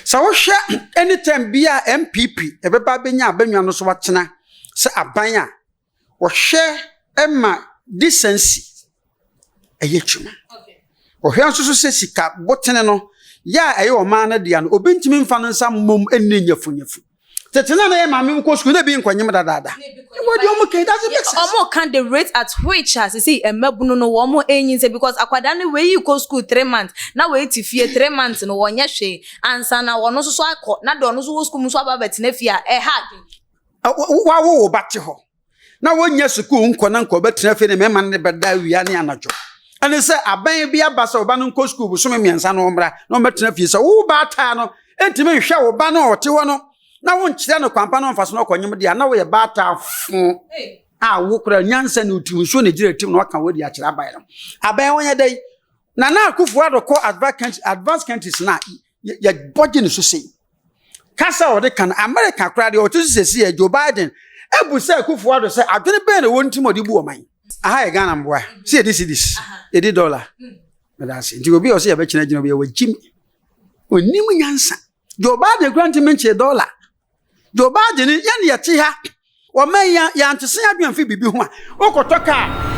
Sɛ wohwɛ anytime bi a NPP ɛbɛba abɛnya abɛnwa no so atena sɛ aban a, wɔhwɛ ma decency ɛyɛ adwuma. Wɔhwɛ nso so sɛ sika botene no yɛ a ɛyɛ ɔman no dea no, obi ntumi mfa no nsa mmom nni nyafunyafu. Tete na na yɛ maame nkɔ sukuu na ebi nkɔnyem dadaada. Wɔ deɛ ɔmo ka, it doesn't make sense. Ɔmo ka the rate at which a sisi mmabunu no wɔn enyin sɛ because akwadaa no wei yi kɔ school 3 months na wei te fie 3 months no, wɔnyɛ hwee ansa na wɔn nso so akɔ na deɛ ɔno nso wɔ school mu nso aba abɛtena fie a ɛha adwene. Wawo wo ba te hɔ na wɔnya sukuu nkɔ na nkɔ bɛtena fie ne mmarima no ne bɛda awia ne anadwo. Ɛne sɛ aban bi aba sɛ ɔba no nkɔ sukuu bosome 3 na ɔmmra na ɔmmɛtena fie sɛ wo ba ataa no ntumi nhwɛ wo ba no a ɔte hɔ no na wonkyerɛ no kwampa no ɔmfa so no ɔkɔnyem deɛ a, na woyɛ baataa fo a wo kora nyansa ne wotim nsuo ne gyina tim na waka wadi akyerɛ aban no. Aban wɔnyɛ dɛn? Nana Akufo Addo kɔ advanced countries na yɛbɔ gye ne so sei. Kasa a ɔde ka no, America koraa deɛ ɔte so sɛsi yɛ Joe Biden ebu sɛ Akufo Addo sɛ adwene bɛn na ɛwɔ ne tirim a ɔde bu ɔman. Aha yɛ Ghana mboa sɛ yɛde cedis, yɛde dollar. Meda ase. Nti obi a ɔsɛ yɛbɛkyerɛ gyina obi a wagyi mi. Onim nyansa. Joe Biden kura ntumi nkyee dollar. Joe Biden yɛn yɛte ha. Wɔma yɛn yɛantese adwene amfi biribi ho a, wokɔtɔ kaa.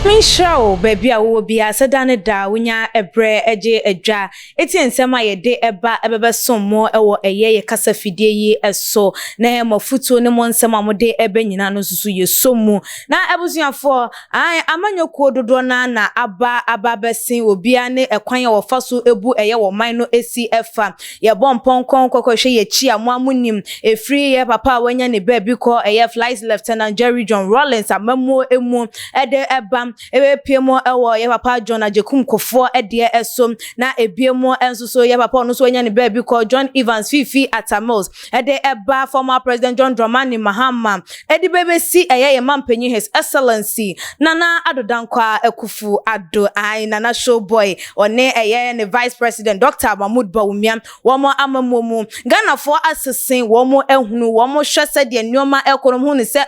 Menhyira wo baabi a wowɔ biara sɛ da ne da wonya ɛberɛ gye adwa ɛtie nsɛm a yɛde ɛba ɛbɛbɛsom mo ɛwɔ ɛyɛ yɛ kasa fidie yi ɛso, na mo afotuo ne mo nsɛm a mode ɛbɛ nyinaa no nso so yɛsɔ mu. Na abusuafoɔ, ae, amanyɔkuo dodoɔ no na aba abɛsen obiara ne ɛkwan a wɔfa so ebu ɛyɛ wɔ man no esi ɛfa. Yɛbɔ mpɔnkɔn kɔkɔhwɛ yɛkyi a, mo a monim ɛfiri yɛ papa a wanya ne baabi kɔ, ɛyɛ Flight Lieutenant Jerry John Rawlings amammuo emu ɛde ɛba ɛbɛpie mu ɛwɔ yɛ papa John Agyekum Kufuor ɛdeɛ ɛso, na ebie mu nso so yɛ papa ɔno nso wanya ne baabi kɔ, John Evans Fiifi Atta Mills, ɛde ɛba former President John Dramani Mahama, ɛde bɛbɛsi ɛyɛ yɛ mampanyin His Excellency Nana Addo Dankwa Akufo Addo, ae, Nana Showboy, ɔne ɛyɛ ne Vice President Dr. Mahmood Bawumia wɔn amammuo mu. Ghanafoɔ asese wɔn ahunu, wɔn hwɛ sɛdeɛ nneɛma ɛkɔ no ho ne sɛ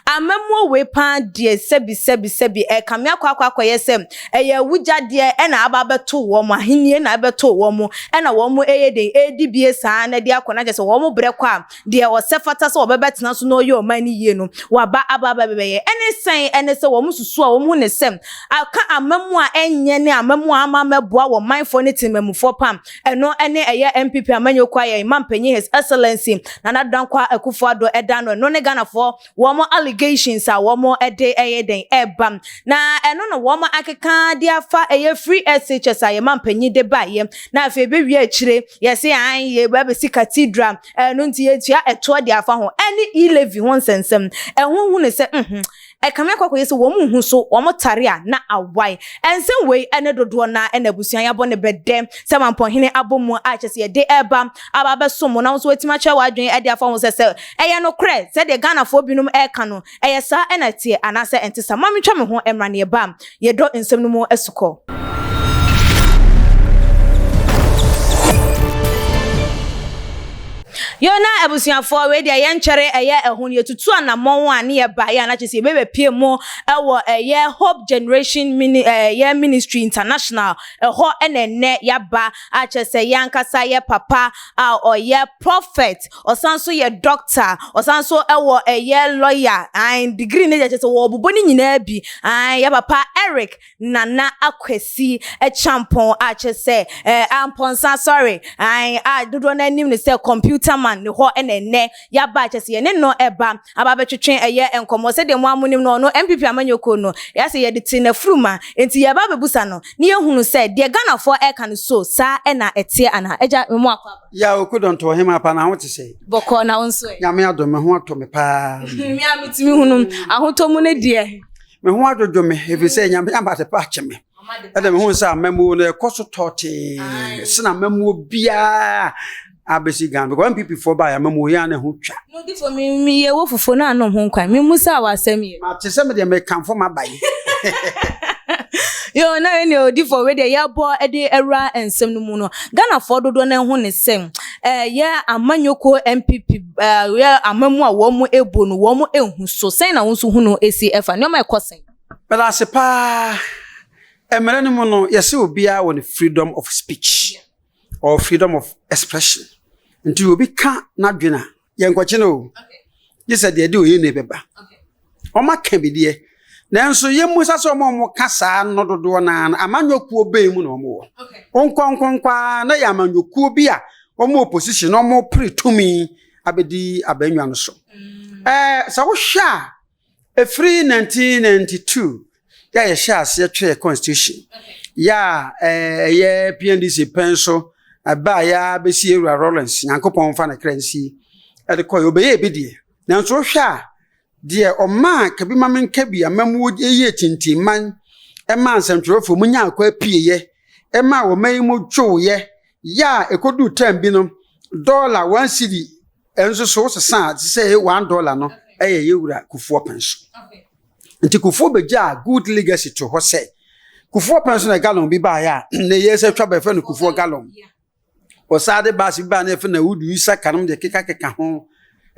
amammuo wei paa deɛ, sɛbi sɛbi sɛbi, ɛkame akɔ akɔyɛ sɛ ɛyɛ awugyadeɛ ɛna aba abɛto wɔn ahennie na ɛbɛto wɔn, ɛna wɔn ɛyɛ den ɛredi bie saa na ɛde akɔ, na kyerɛ sɛ wɔn brɛ kɔ a, deɛ ɔsɛ fata sɛ ɔbɛbɛtena so na ɔyɛ ɔman no yie no waba aba aba bɛbɛyɛ. Ɛne sɛn? Ɛne sɛ wɔn susu a wɔn ho ne sɛ aka amamu a ɛnyɛ ne amamu a ama mɛboa wɔn manfoɔ ne temamufoɔ pam, ɛno ɛne ɛyɛ NPP amanyɔkuo a yɛn mampanyin His Excellency Nana Dankwa Akufo-Addo ɛda no. Ɛno ne Ghanafoɔ wɔn allegations a wɔn ɛde ɛyɛ den ɛba, na ɛno na wɔn akeka de afa ɛyɛ free SHS a yɛn mampanyin de baayɛ, na afei ebewie akyire yɛsɛ an yɛ bɛbɛsi cathedral, ɛno nti yɛtua ɛtoɔ de afa ho, ɛne e-levy ho nsɛnsɛm. Ɛho hu ne sɛ ɛkame akɔkɔyɛ sɛ wɔn hu so wɔn tare a na awae. Ɛnsɛm wei ɛne dodoɔ na ɛna abusua yɛabɔ ne bɛdɛ sɛ mampɔnhene abɔ mu a kyɛ sɛ yɛde ɛba aba abɛsom mo, na nso wɔatumi akyerɛ w'adwene ɛde afa ho sɛ ɛyɛ nokorɛ sɛdeɛ Ghanafoɔ binom ɛreka no, ɛyɛ saa ɛna ɛteɛ anaasɛ ɛnte saa. Ma mentwa me ho mmra ne yɛba a yɛdɔ nsɛm no mu asukɔ. Yo, na abusuafoɔ, wei deɛ yɛnkyɛre ɛyɛ ɛho no, yɛtutu anammɔn a ne yɛba yɛ anakyɛ sɛ yɛbɛbɛpie mu ɛwɔ ɛyɛ Hope Generation mini ɛyɛ Ministry International. Ɛhɔ ɛna ɛnɛ yɛaba akyɛ sɛ yɛn ankasa yɛ papa a ɔyɛ prophet, ɔsan so yɛ doctor, ɔsan so ɛwɔ ɛyɛ lawyer an degree ne kyɛ sɛ wɔbobɔ ne nyinaa bi an yɛ papa Eric Nana Akwasi Kyampɔn a kyɛ sɛ Ampɔnsa, sorry, an a dodoɔ no anim ne sɛ Computer Man ne hɔ ɛna ɛnɛ yɛaba a kyɛ sɛ yɛne no ɛba aba abɛtwetwe ɛyɛ nkɔmmɔ. Sɛdeɛ mo amonim no, ɔno NPP amanyɔkuo no yɛasɛ yɛde te n'afuruma, nti yɛba abɛbusa no ne yɛhunu sɛ deɛ Ghanafoɔ ɛka no so saa ɛna ɛteɛ anaa. Agya, me mu akɔ aba. Ya oku dɔntɔ ɔhema pa, na ho te sɛ? Bɔkɔɔ, na wo nso ɛ? Nyame adom, me ho atɔ me paa. Me a metumi hunu ahotɔ mu no deɛ. Me ho adwodwo me ɛfiri sɛ Nyame ama ade pa akye me. Ɛna mehu sɛ amammuo no ɛkɔ so tɔɔtee sena amammuo biara abɛsi Ghana, because NPP foɔ baeɛ, amammuo yɛ a na ɛho twa. Nodifo, meyɛ wo fufuo na anom ho nkwan. Memu sɛ a w'asɛm yɛ. Mate sɛ medeɛ mekamfo m'abae. Yo, na ɛne odifo, wei deɛ yɛbɔ de awura nsɛm no mu no, Ghanafoɔ dodoɔ no ho ne sɛ ɛyɛ amanyɔkuo NPP yɛ amamu a wɔn ebu no wɔn ehu so. Sɛn na wɔn nso hu no esi ɛfa nneɛma ɛkɔ sɛn? Meda ase paa. Mmerɛ no mu no, yɛsɛ obiara wɔ ne freedom of speech or freedom of expression. Nti obi ka n'adwene a, yɛnkɔkye no o. Gye sɛ deɛ ɛde oyi na ɛbɛba. Wɔaka bi deɛ, nanso yɛmmusa sɛ wɔn a wɔka saa no dodoɔ no ara no, amanyɔkuo bɛn mu na wɔwɔ? Nkɔnkɔnkɔ ara na yɛ amanyɔkuo bi a wɔn opposition na wɔpere tumi abɛdi abannwa no so. Ɛɛ sɛ wohwɛ a, ɛfiri 1992 yɛ a yɛhyɛ aseɛ twerɛ constitution yɛ a ɛyɛ PNDC pɛn so ɛbaa yɛ a bɛsi Ewura Rawlings Nyankopɔn mfa ne kra nsi ɛde kɔɛ ɔbɛyɛ bi deɛ nanso wohwɛ a deɛ ɔmaa kabi ma menka bi amammuo yɛ tintimman ɛmaa nsɛntwerɛfoɔ mu nya akɔ apieyɛ ɛmaa wɔma yi mu dwoeɛ yɛ a ɛkɔduu term bi no dɔla one cedi ɛnso so wosesa a te sɛ $1 no ɛyɛ yɛwura Kufuor pɛn so. Nti Kufuor bɛgyaa good legacy to hɔ sɛ Kufuor pɛn so na gallon bi baeɛ a na ɛyɛ sɛ twa bɛfɛ no Kufuor gallon. Ɔsaa de baase bi baa na yɛfɛ no Awudu Isa kanom deɛ kekakeka ho.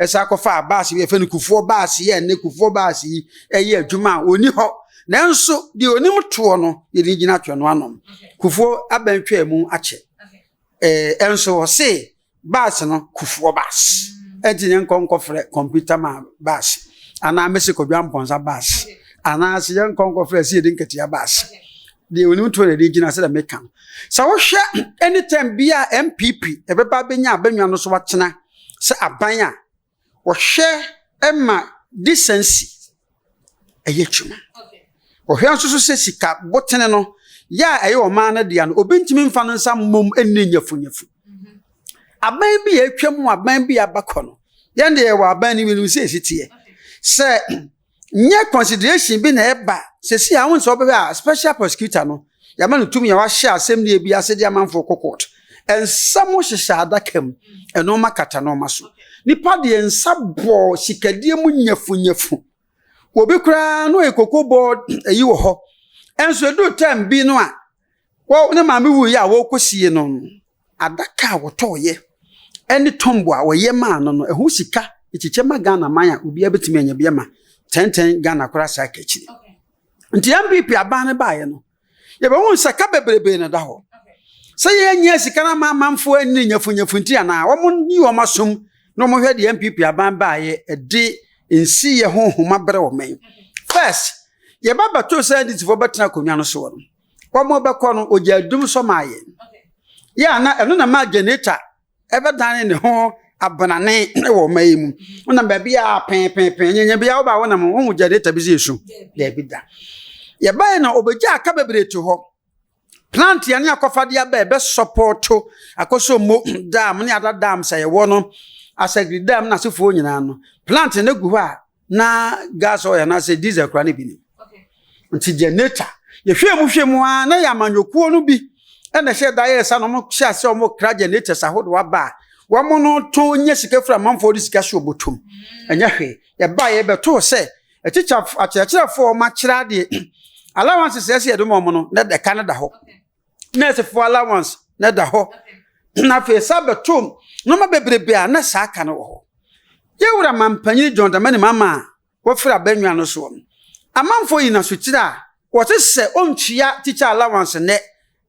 Ɛsa akɔfa baase bi yɛfɛ no Kufuor baase yɛ ɛnɛ Kufuor baase yi ɛyɛ adwuma a ɔni hɔ. Nanso deɛ onim toɔ no yɛde gyina toɔ no anom. Kufuor abɛn twaa mu akyɛ. Ɛɛ ɛnso ɔse Bus no, Kufuor bus. Ɛnti yɛn nkɔ nkɔfrɛ computer man bus anaa Mese Kwadwo Amponsah bus anaasɛ yɛn nkɔ nkɔfrɛ Asiedu Nketia bus. Deɛ onim to na ɛde gyina sɛdeɛ meka no. Sɛ wohwɛ anytime bi a NPP ɛbɛba abɛnya abɛnwa no so atena sɛ aban a Wɔhwɛ ma decency yɛ adwuma. Wɔhwɛ nso so sɛ sika botene no yɛ a ɛyɛ ɔman no dea no, obi ntumi mfa ne nsa mmom nni nyafunyafu. Aban bi a atwa mu, aban bi a aba kɔ no, yɛn deɛ yɛwɔ aban no mu, yɛnim sɛ ɛsi teɛ. Sɛ nyɛ consideration bi na ɛba sɛsi a, wohu sɛ wobɛhwɛ a special prosecutor no, yɛama no tumi a wahyɛ asɛm deɛ bi ase de amanfoɔ kɔ court. Nsɛm hyehyɛ adaka mu, nneɛma kata nneɛma so. Nipa deɛ nsa bɔ sikadie mu nyafunyafu. Obi koraa no yɛ koko bɔ ayi wɔ hɔ. Ɛnso ɛduru time bi no a, wɔ ne maame wuiɛ a wɔrekɔsie no no, Adaka a wɔtɔeɛ ne tombo a wɔyɛ maa no no, ɛho sika kyekyɛ ma Ghana man a obiara bɛtumi anya bi ama tɛntɛn Ghana koraa saa ka akyire. Nti NPP aban no baeɛ no, yɛbɛhu sɛ ka bebrebe na ɛda hɔ. Sɛ yɛnyɛ sika no ama amanfoɔ ani nyafunyafu nti anaa wɔn yi wɔn asom na wɔhwɛ deɛ NPP aban baeɛ ɛde nsiyɛ honhom abrɛ wɔn. First, yɛba bɛtoo sɛ NDCfoɔ bɛtena akonnwa no soɔ no, wɔn bɛkɔ no ogya adum sɔ maa yɛn yɛ a na ɛno na maa generator ɛbɛdane ne ho abenane wɔ ɔman yi mu wonam baabi a pɛnpɛnpɛn nyanya bi a woba wonam wohu generator bi sɛ esu daabi da yɛbaeɛ na obɛgya aka bebree to hɔ plant yɛn ne akɔfadeɛ aba ɛbɛ sɔpɔto akɔsɔ dam ne ada dam sɛ yɛwɔ no asagiri dam na asefoɔ nyinaa no plant no gu hɔ a na gas oil anaasɛ diesel koraa no bi nim nti generator yɛhwɛ mu hwɛ mu ara na yɛ amanyɔkuo no bi ɛna ɛhyɛ da yɛ sa na wɔn hyɛ ase wɔn kra generators ahodoɔ aba a wɔn no tɔn nya sika fira amanfoɔ de sika so wɔbɔtɔm ɛnyɛ hwee yɛba yɛbɛtoo sɛ akyikya akyerɛkyerɛfoɔ wɔn akyerɛ adeɛ allowance sɛ ɛsɛ yɛde ma wɔn no na ɛka no da hɔ nursefoɔ allowance na ɛda hɔ na afei sa bɛto nneɛma bebrebe a na saa ka no wɔ hɔ yɛwura mampanyin John Dramani Mahama a wɔfiri abannwa no soɔ no amanfoɔ yi n'asokyerɛ a wɔte sɛ ɔntua teacher allowance nnɛ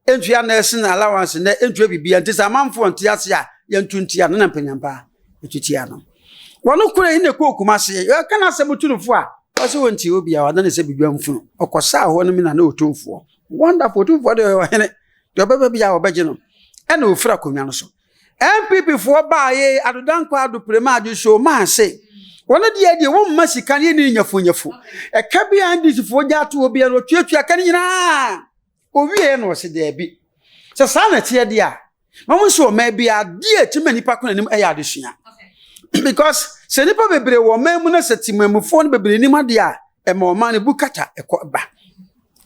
ntua nursing allowance nnɛ ntua biribiara nti sɛ amanfoɔ nte ase a yɛnto ntia no na mpanyampa ɛtutia no wɔn kora yi na ɛkɔɔ Kumase yɛka no asɛm tu no fo a ɔsɛ wɔntie obiara ɔda ne sɛ bidwa mfunu ɔkɔsaa hɔ no mi na ne ɔtumfoɔ Wonderful, Otumfoɔ deɛ ɔyɛ ɔhene, deɛ ɔbɛba biara wɔbɛgye no. Ɛna ɔfiri akonnwa no so. NPP foɔ baayɛ Ado Dankwa Ado Prema Ado so maa se wɔn deɛ deɛ wɔn mma sika no yɛ ne nyafunyafu. Ɛka bi a NDC foɔ gya ato obiara no ɔtuatua ka no nyinaa. Owie na ɔse daabi. Sɛ saa na ɛteɛ deɛ a, Ma mo nso ɔman bi adeɛ a ɛtumi ma nipa kɔ n'anim yɛ adesua. Because sɛ nipa bebree wɔ ɔman mu na sɛ temamufoɔ no bebree nim adeɛ a, ɛma ɔman no bu kata ɛkɔ ba.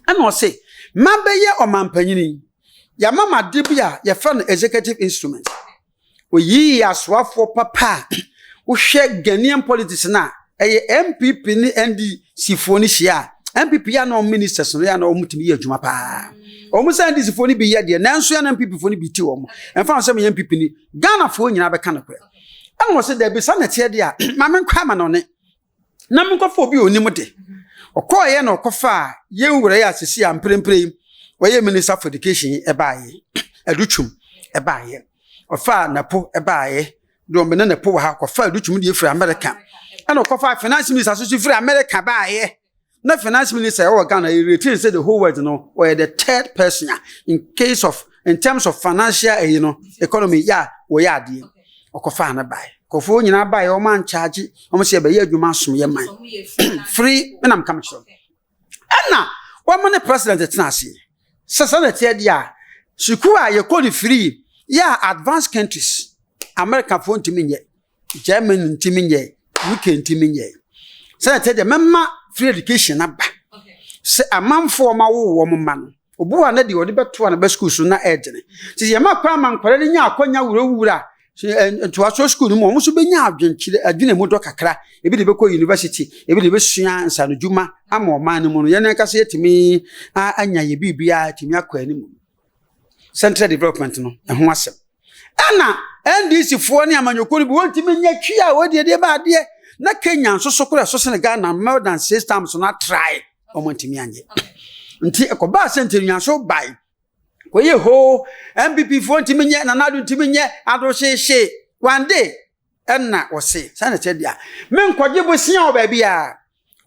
Ɛna ɔse, mabɛyɛ ɔmanpanyini, yɛama ma ade bi a yɛfrɛ no executive instrument. Oyii asoafoɔ papa a wohwɛ Ghanaian politics no a, ɛyɛ NPP ne NDC foɔ no hyia a, NPP yɛ na wɔn ministers no yɛ na wɔn tumi yɛ adwuma paa. Wɔn sɛ NDC foɔ no bi yɛ deɛ, nanso yɛ na NPP foɔ no bi ti wɔn. Ɛmfa ho sɛ meyɛ NPP ni, Ghana foɔ nyinaa bɛka nokorɛ. Ɛna wɔn sɛ daabi saa na ɛteɛ deɛ a, ma menkɔ amanɔne na menkɔfa obi a onim de. Ɔkɔɔeɛ na ɔkɔfaa yɛn wura yi a sisi a mprempren yi, Wɔyɛ Minister for Education yi ɛbaeɛ, Adutwum ɛbaeɛ, ɔfaa Napo ɛbaeɛ, deɛ ɔmene Napo wɔ ha, kɔfaa Adutwum deɛ firi America, ɛna ɔkɔfaa Finance Minister nso firi America baeɛ. Na Finance Minister ɛwɔ Ghana, yɛreti sɛ the whole world no, ɔyɛ the third person a in case of, in terms of financial ɛyi no, economy yɛ a wɔyɛ adeɛ. Ɔkɔfaa no baeɛ. Nkurɔfoɔ nyinaa baeɛ, wɔn ankyagye, wɔn sɛ yɛbɛyɛ adwuma asom yɛ man. Free, ɛna meka mekyerɛ wo. Ɛna wɔn ne president tena ase sɛ sɛ na ɛteɛ deɛ a, sukuu a yɛkɔ no free yɛ a advanced countries, Americafoɔ ntumi nyɛ, Germany ntumi nyɛ, UK ntumi nyɛ. Sɛ na ɛteɛ deɛ mɛma free education aba sɛ amanfoɔ ma wo wɔn mma no. Obi wɔ hɔ a na deɛ ɔde bɛtoa ne ba sukuu so na ɛredene. Nti yɛma kwan ma nkwadaa no nya akɔnya wurawura ntoasoɔ sukuu no mu, wɔn nso bɛnya adwenkyerɛ adwene mu dɔ kakra. Ebi de bɛkɔ university, ebi de bɛsua nsanodwuma ama ɔman no mu no. Yɛn ankasa yɛtumi anya yɛ biribiara atumi akɔ anim. Central development no ɛho asɛm. Ɛna NDC foɔ ne amanyɔkuo no bi wɔntumi nyɛ twi a wɔde adeɛ ba adeɛ. Na Kenya nso so koraa ɛso sene Ghana more than six times no atrae. Wɔn ntumi anyɛ. Nti ɛkɔbaa sɛ ntirinyanso bae. Kɔyɛ hoo NPP foɔ ntumi nyɛ, Nana Addo ntumi nyɛ, Addo hyehyee. One day ɛna wɔse saa na ɛkyɛ deɛ a menkɔgye bosea wɔ baabi a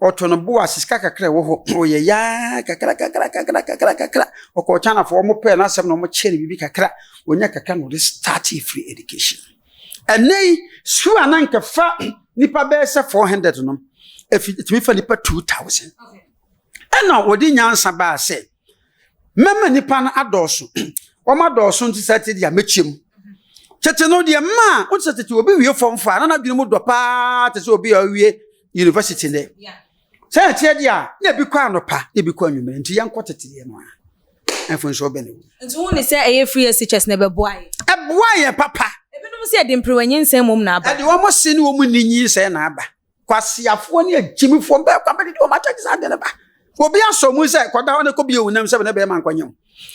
ɔtɔ no bo ase sika kakra ɛwɔ hɔ ɔyɛ yaa kakra kakra kakra kakra kakra ɔkɔɔ Chinafoɔ wɔn pɛɛ n'asɛm na wɔn kyɛ no biribi kakra wɔnya kakra na ɔde start free education ɛnɛ yi sukuu a na nka fa nipa bɛyɛ sɛ 400 no efi etumi fa nipa 2000 ɛna wɔde nyansa baa sɛ mɛma nipa no adɔɔso wɔn adɔɔso nti sɛ te deɛ mɛkyɛ mu tete no deɛ mmaa wɔn sɛ tete obi wie fam fa na n'adwene mu dɔ paa te sɛ obi a ɔwie university nɛ sɛ ɛteɛ deɛ a na ebi kɔ anɔpa na ebi kɔ anwummerɛ nti yɛnkɔ tete yɛ no a ɛfo nso ɔbɛn ewu. Nti wo ne sɛ ɛyɛ free SHS na ɛbɛboa yɛ? Ɛboa yɛ papa. Ebinom sɛ ɛde mperewa nyinsɛn mmom na aba. Ɛde wɔn se ne wɔn nni nyinsɛn na aba. Kwaseafoɔ ne agyimifoɔ mbɛɛ kwa bɛdidi wɔn akyɛ saa deɛ no ba. Obi asɔ mu sɛ kɔda hɔ ne kɔ bie wo nam sɛ ne bɛrima nkɔnyɛ wo.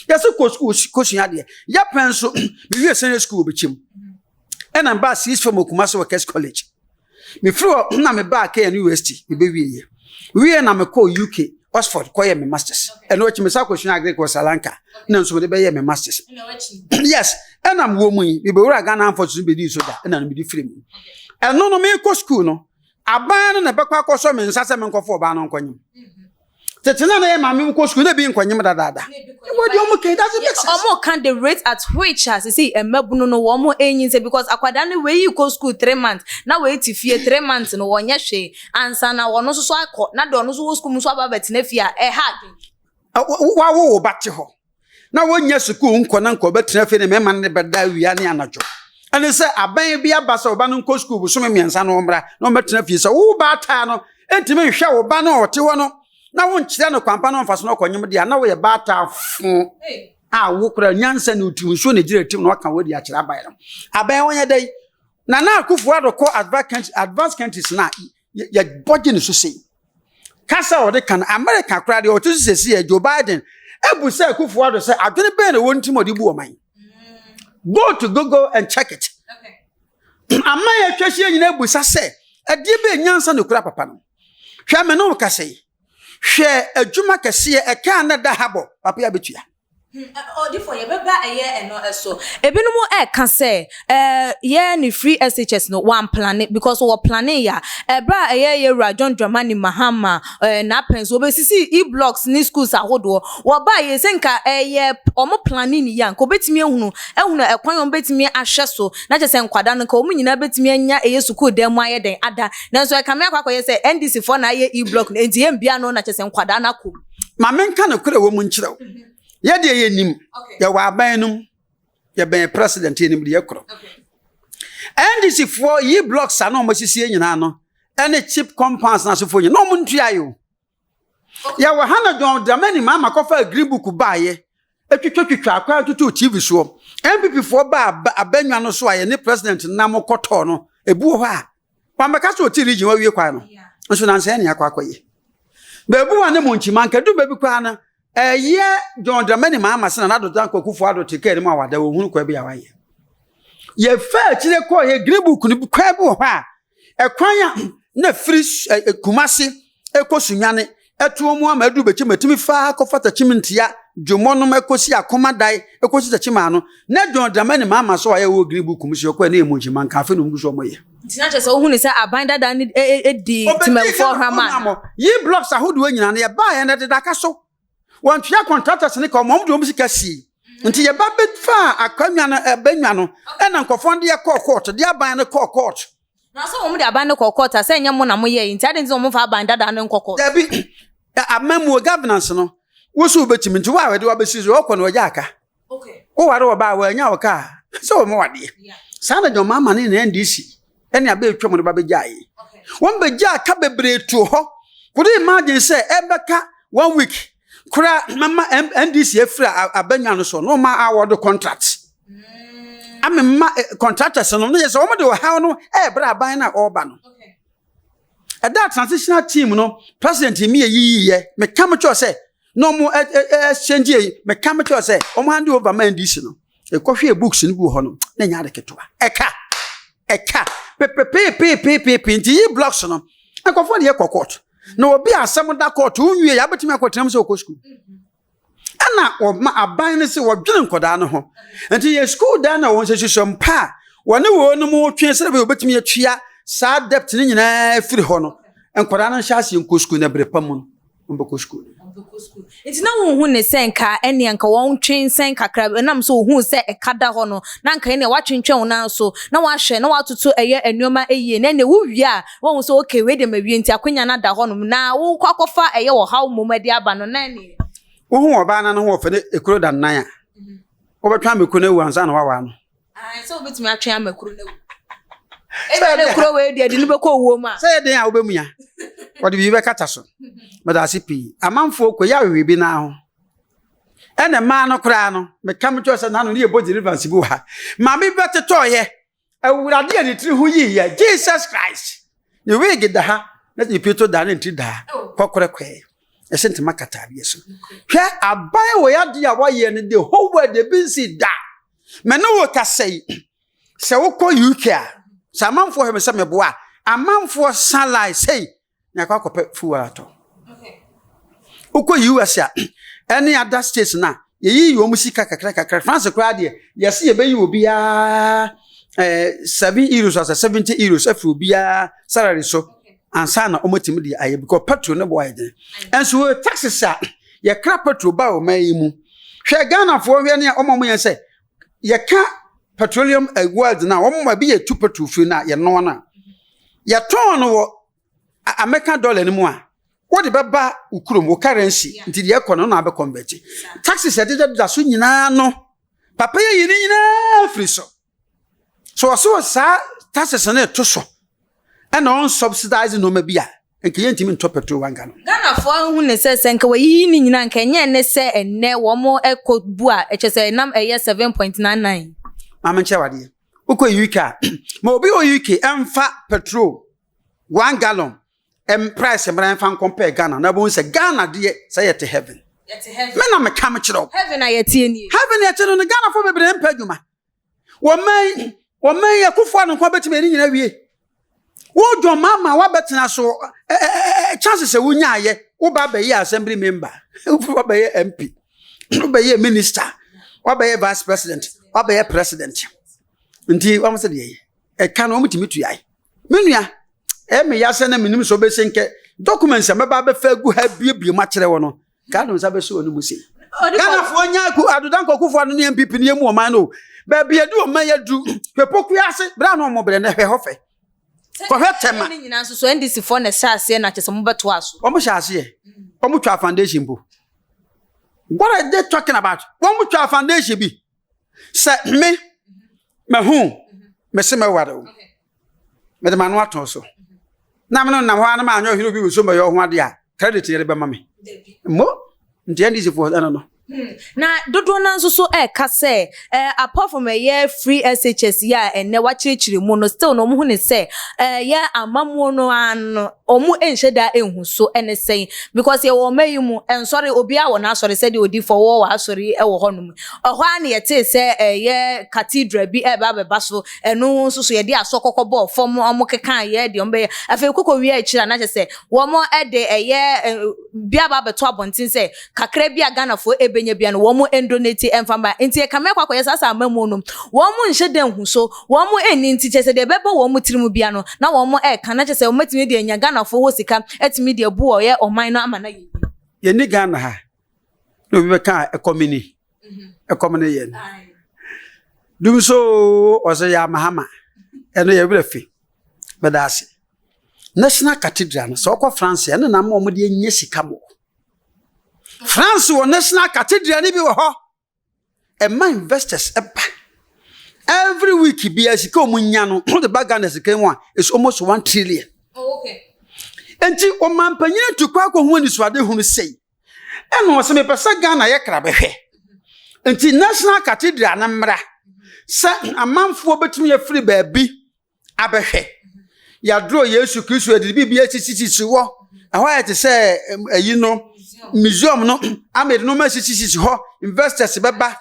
Yɛsɛ kɔ sukuu kɔsua adeɛ. Yɛpɛn nso mewie senior school wɔ bɛkyɛm. Ɛna mbaa six form wɔ Kumasi wɔ Kes College. Mefiri hɔ na mebaa KNUST mebɛwieɛ. Wieɛ na mekɔɔ UK Oxford kɔyɛ me masters. Ɛno akyi mesan kɔsua agric wɔ Sri Lanka na nso mede bɛyɛ me masters. Yes, ɛna mewɔ mu yi mebɛwura Ghana Armed Forces bɛdii soja ɛna no mede firi mu. Ɛno no mekɔ sukuu no aban no na ɛbɛkɔ akɔsɔ me nsa sɛ menkɔfa ɔbaa no nkɔnyem. Tete na na yɛ maame mu kɔ sukuu na ebi nkɔnyem dadaada. Wɔ deɛ ɔmo ka doesn't make sense. Ɔmo ka the rate at which a sisi mmabunu no wɔn enyin sɛ because akwadaa no wei kɔ school 3 months na wei te fie 3 months no wɔnyɛ hwee ansa na wɔn nso so akɔ na deɛ ɔno nso wɔ school mu nso aba abɛtena fie a ɛha adwene. Wawo wo ba te hɔ na wɔnyɛ sukuu nkɔ na nkɔ bɛtena fie ne mmarima no bɛda awia ne anadwo. Ɛne sɛ aban bi aba sɛ ɔba no nkɔ sukuu bosome 3 na ɔmmra na ɔmmɛtena fie sɛ wo ba ataa no ntumi nhwɛ wo ba no a ɔte hɔ no na wonkyerɛ no kwampa na ɔmfa so na ɔkɔnyem deɛ a na woyɛ baataa fo a wo kora nyansa ne wotim nsuo na gyina tim na waka wadi akyerɛ aban no. Aban wɔnyɛ dɛn? Nana Akufo Addo kɔ advanced countries na yɛbɔ gye ne so sei. Kasa a ɔde ka no America koraa deɛ ɔte so sɛsi yɛ Joe Biden ebu sɛ Akufo Addo sɛ adwene bɛn na ɛwɔ ne tirim a ɔde bu ɔman. Go to Google and check it. Aman a atwa ahyia nyinaa busa sɛ ɛdeɛ bɛn nyansa na okura papa no. Hwɛ me ne wo kasa yi. Hwɛ adwuma kɛseɛ ɛka a na ɛda ha bɔ papa yi abɛtua. Ɔdifo yɛbɛba ɛyɛ ɛno ɛso. Ebinom ɛka sɛ ɛɛ yɛ ne free SHS no wɔn plane because wɔ plane ya ɛbrɛ a ɛyɛ yɛwura John Dramani Mahama ɛɛ n'apɛn so wɔbɛsisi e-blocks ne schools ahodoɔ wɔba yɛ sɛ nka ɛyɛ wɔn plane ne yie a nka wɔbɛtumi ehunu ehunu ɛkwan a wɔbɛtumi ahwɛ so na kyerɛ sɛ nkwadaa no nka wɔn nyinaa bɛtumi anya ɛyɛ sukuu dan mu ayɛ dɛn ada nanso ɛkame akɔ akɔyɛ sɛ NDC foɔ na ayɛ e-block no nti yɛn bia no na kyerɛ sɛ nkwadaa no akɔ mu. Ma menka nokorɛ wɔ mu nkyerɛ wo. Yɛdeɛ yɛnim, yɛwɔ aban no mu, yɛbɛn president yɛnim deɛ ɛkorɔ. NDC foɔ yi blocks a na wɔn asisie nyinaa no, ɛne chip compounds na asefoɔ nyinaa, na wɔn ntua yɛ o. Yɛwɔ ha na John Dramani Mahama kɔfa green book baayɛ, atwitwatwitwa akwan atoto TV soɔ. NPP foɔ ba abannwa no so a yɛne president nam kɔtɔɔ no, ebi wɔ hɔ a, wambɛka sɛ ɔte region wawie kwan no, nso nansa ɛne akɔ akɔyɛ. Baabi wɔ ne mu nkyima nka du baabi koraa no, ɛyɛ John Dramani Mahama sɛ Nana Addo Dankwa Akufo-Addo te kaa mu a wada wɔhunu kwan bi a wayɛ. Yɛfa akyire kɔɔ yɛ green book no kwan bi wɔ hɔ a ɛkwan a na firi Kumasi ɛkɔ Sunyane. Ɛtoɔ mu ama aduru bɛkyim atumi faa kɔfa takyim ntia dwomɔ nom ɛkɔsi akomadae ɛkɔsi takyim ano na John Dramani Mahama so a ɛwɔ green book mu si ɔkɔ ɛne ɛmu nkyima nka afei na ɔmo gu so ɔmo yɛ. Nti na kyerɛ sɛ wohu ne sɛ aban dada no di temammufoɔ hwam a. Yi blocks ahodoɔ nyinaa no yɛbaeɛ no ɛdeda ka so. Wɔntua contractors no ka, wɔn de wɔn sika sii. Nti yɛba bɛfaa akonnwa no bɛnwa no ɛna nkurɔfoɔ no de yɛ kɔɔ court, de aban no kɔɔ court. Na sɛ wɔn de aban no kɔɔ court a, sɛ ɛnyɛ mo na moyɛe nti adɛn nti na wɔmfa aban dada no nkɔ court? Dabi, amammuo, governance no, wo so wobɛtumi nti wo a wɔde wo abɛsi so wɔkɔ no wɔgya aka. Woware ɔbaa a wannya wo ka a, sɛ wɔma wo adeɛ. Saa na John Mahama ne ne NDC ne abɛ atwam no ba bɛgyaeɛ. Wɔn bɛgyaa ka bebree too hɔ. Could you imagine sɛ ɛbɛka one week koraa mama NDC afiri abɛnwa no so na wɔma award contract. Amema contractors no, no yɛ sɛ wɔn de ɔhaw no ɛrebrɛ aban no a ɔreba no. Ɛda transitional team no president mi yɛ yiyiyɛ meka mo kyerɛ sɛ na ɔmo exchange yi meka me kyerɛ sɛ ɔmo hand over ma NDC no ɛkɔhwɛ books no gu hɔ no na ɛnyɛ ade ketewa ɛka ɛka pepepeepeepeepe nti yi blocks no nkurɔfoɔ de yɛ kɔ court na obi asɛm da court wonwie yɛ abɛtumi akɔtena mu sɛ ɔkɔ sukuu ɛna wɔma aban no sɛ wɔdwene nkɔdaa no ho nti yɛ sukuu dan na wɔn sɛ hyehyɛ mpa a wɔne wɔn no mu twe sɛ bɛyɛ wɔbɛtumi atua saa debt no nyinaa firi hɔ no nkɔdaa no nhyɛ aseɛ nkɔ sukuu na bere pa mu no wɔbɛkɔ sukuu no. Nti na wonhu ne sɛ nka ɛneɛ nka wɔntwe nsɛn kakra ɛnam sɛ ohuu sɛ ɛka da hɔ no na nka ɛneɛ watwentwɛn wo nan so na wahwɛ na watoto ɛyɛ nnoɔma yie na ɛneɛ wowie a wahu sɛ okay wei deɛ mawie nti akwanya no ada hɔ nom na wokɔ akɔfa ɛyɛ ɔhaw mmom ɛde aba no na ɛneɛ. Wohu ɔbaa na ne ho ɔfɛ ne ekuro da nnan a, wobɛtwe ama ekuro no awu ansa na woawaa no. Ae, sɛ wobɛtumi atwe ama kuro no awu. Ebia ne kuro wei deɛ de no bɛkɔ owuo mu a. Sɛ yɛ den a wobɛmia. Wɔde biribi bɛkata so. Meda ase pii. Amanfoɔ kɔ yɛ awewe bi naa ho. Ɛna mmaa no koraa no, meka me kyerɛ sɛ n'ano ne yɛbɔ deliverance bi wɔ ha. Maame bi bɛtetɔɔyɛ. Awurade a ne tiri ho yiiɛ, Jesus Christ. Ne wig da ha, na ne pieto da ne ntiri da ha. Kɔkorɛ kɔɛ. Ɛsɛ ntoma kata adeɛ so. Hwɛ aban wɔ yɛ adeɛ a wɔayɛ no the whole world ebi nsi da. Me ne wo kasa yi, sɛ wokɔ UK a, sɛ amanfoɔ hwɛ me sɛ meboa a, amanfoɔ sa line sei na akɔ akɔpɛ fuel atɔ. Wokɔ US a, ɛne other states no a, yɛyi wɔn sika kakra kakra. France koraa deɛ, yɛse yɛbɛyi obiara eh, 7 euros asɛ 70 euros afiri obiara salary so ansa na wɔatumi de ayɛ because petrol no bo ayɛ den. Ɛnso wɔ taxes a yɛkra petrol ba ɔman yi mu. Hwɛ Ghanafoɔ hwɛ ne a wɔn a wɔyɛ sɛ yɛka petroleum eh, world na wɔn ma bi yɛ tu petrol firi na yɛnoa no a yɛtɔn no wɔ American dollar no mu a wode bɛba wo kurom wo currency nti deɛ ɛkɔ no na abɛ convert taxes yɛde da so nyinaa no papa yɛ yi ne nyinaa firi so. So ɔsɛ saa taxes no ɛto so ɛna ɔn subsidize nneɛma bi a nka yɛntumi ntɔ petrol wanka no. Ghanafoɔ ahu ne sɛ sɛ nka wɔayiyi ne nyinaa nka ɛnyɛ ɛne sɛ ɛnnɛ wɔn ɛkɔ bu a ɛkyɛ sɛ ɛnam ɛyɛ 7.99. Maame nkyerɛ wadeɛ wokɔ UK a ma obi wɔ UK ɛmfa petrol 1 gallon ɛm price mmara ɛmfa nkɔmpɛɛ Ghana na wobɛhu sɛ Ghana deɛ sɛ yɛte heaven. Me na meka me kyerɛ wo. Heaven a yɛteɛ nie. Heaven yɛte no no Ghanafoɔ bebree mpɛ adwuma. Wɔman wɔman yɛ Akufo Addo nko bɛtumi ɛne nyina wie. Wo John Mahama wabɛtena so chances sɛ wonyaayɛ woba bɛyɛ assembly member, wobɛyɛ MP, wobɛyɛ minister, wabɛyɛ vice president, wabɛyɛ president. Nti wɔn sɛ deɛ ɛka no wɔn tumi tuae. Me nua ɛyɛ me ya sɛ na menim sɛ wobɛsɛ nkɛ documents a mɛba abɛfa agu ha biebie mu akyerɛ wɔ no. Ka no nsa bɛsɛ wɔn mu sei. Ghanafoɔ nya aku Addo Dankwa Akufo Addo ne NPP ne yɛmu ɔman no baabi adu ɔman yɛ duru hwɛ pokua ase berɛ a na ɔmo brɛ no hwɛ hɔ fɛ kɔhwɛ tɛma. Ne nyinaa nso so NDC foɔ na ɛhyɛ aseɛ na kyɛ sɛ mobɛtoa so. Wɔn hyɛ aseɛ wɔn twa foundation po. What are they talking about? Wɔn twa foundation bi sɛ me mahu mese mɛware wo mede m'ano ato so na me no nam hɔ a na maanyɛ ɔhene obi wɔ so mɛyɛ ɔho adeɛ a credit yɛde bɛma me mo nti NDC foɔ ɛno no. Na dodoɔ no ara nso so ɛreka sɛ eh, apart from ɛyɛ free SHS yi a ɛnnɛ wakyerɛkyerɛ mu no, still no wɔn hu ne sɛ ɛyɛ amammuo no ara no wɔn nhyɛ da nhu so ɛne sɛn because yɛwɔ ɔman yi mu nsɔre obiara wɔ n'asɔre sɛdeɛ odifoɔ wɔ w'asɔre yi wɔ hɔnom ɛhɔ ara na yɛtee sɛ ɛyɛ cathedral bi ɛreba abɛba so ɛno nso so yɛde asɔ kɔkɔ bɔɔ fam wɔn keka yɛ deɛ wɔn bɛyɛ afei kɔkɔ wie akyire a na kyerɛ sɛ wɔn de ɛyɛ bi aba abɛto abɔnten sɛ kakra bi a Ghanafoɔ ɛbɛnya bia no wɔn ndonate ɛmfa mma nti ɛkame akɔ akɔyɛ saa saa amamuo no wɔn nhyɛ da nhu so wɔn nni nti kyerɛ sɛ deɛ ɛbɛba wɔn tiri mu bia no na wɔn ɛka na kyerɛ sɛ wɔn atumi de anya Ghanafoɔ hɔ sika atumi de abu ɔyɛ ɔman no ama no ayɛ yie. Yɛnni Ghana ha na obi bɛka a ɛkɔm ni ɛkɔm ne yɛn dum so ɔsɛ yɛ amahama ɛno yɛ werɛ fi bɛda ase National Cathedral no sɛ ɔkɔ France ɛno na ama wɔn de anya sika mɔ France wɔ National Cathedral no bi wɔ hɔ. Ɛma investors ba. Every week biara sika wɔn nya no, wɔde ba Ghana sika mu a, it's almost 1 trillion. Oh, okay. Nti ɔmanpanyin tu kɔ akɔhu anisoade hunu sei. Ɛna ɔsɛ mepɛ sɛ Ghana yɛ kra bɛhwɛ. Nti National Cathedral no mmra sɛ amanfoɔ bɛtumi afiri baabi abɛhwɛ. Yɛadorɔ Yesu Kristo, yɛde biribi asisisisi hɔ. Ɛhɔ ayɛ te sɛ ayi no, museum no, ama yɛde nneɛma asisisisi hɔ. Investors bɛba.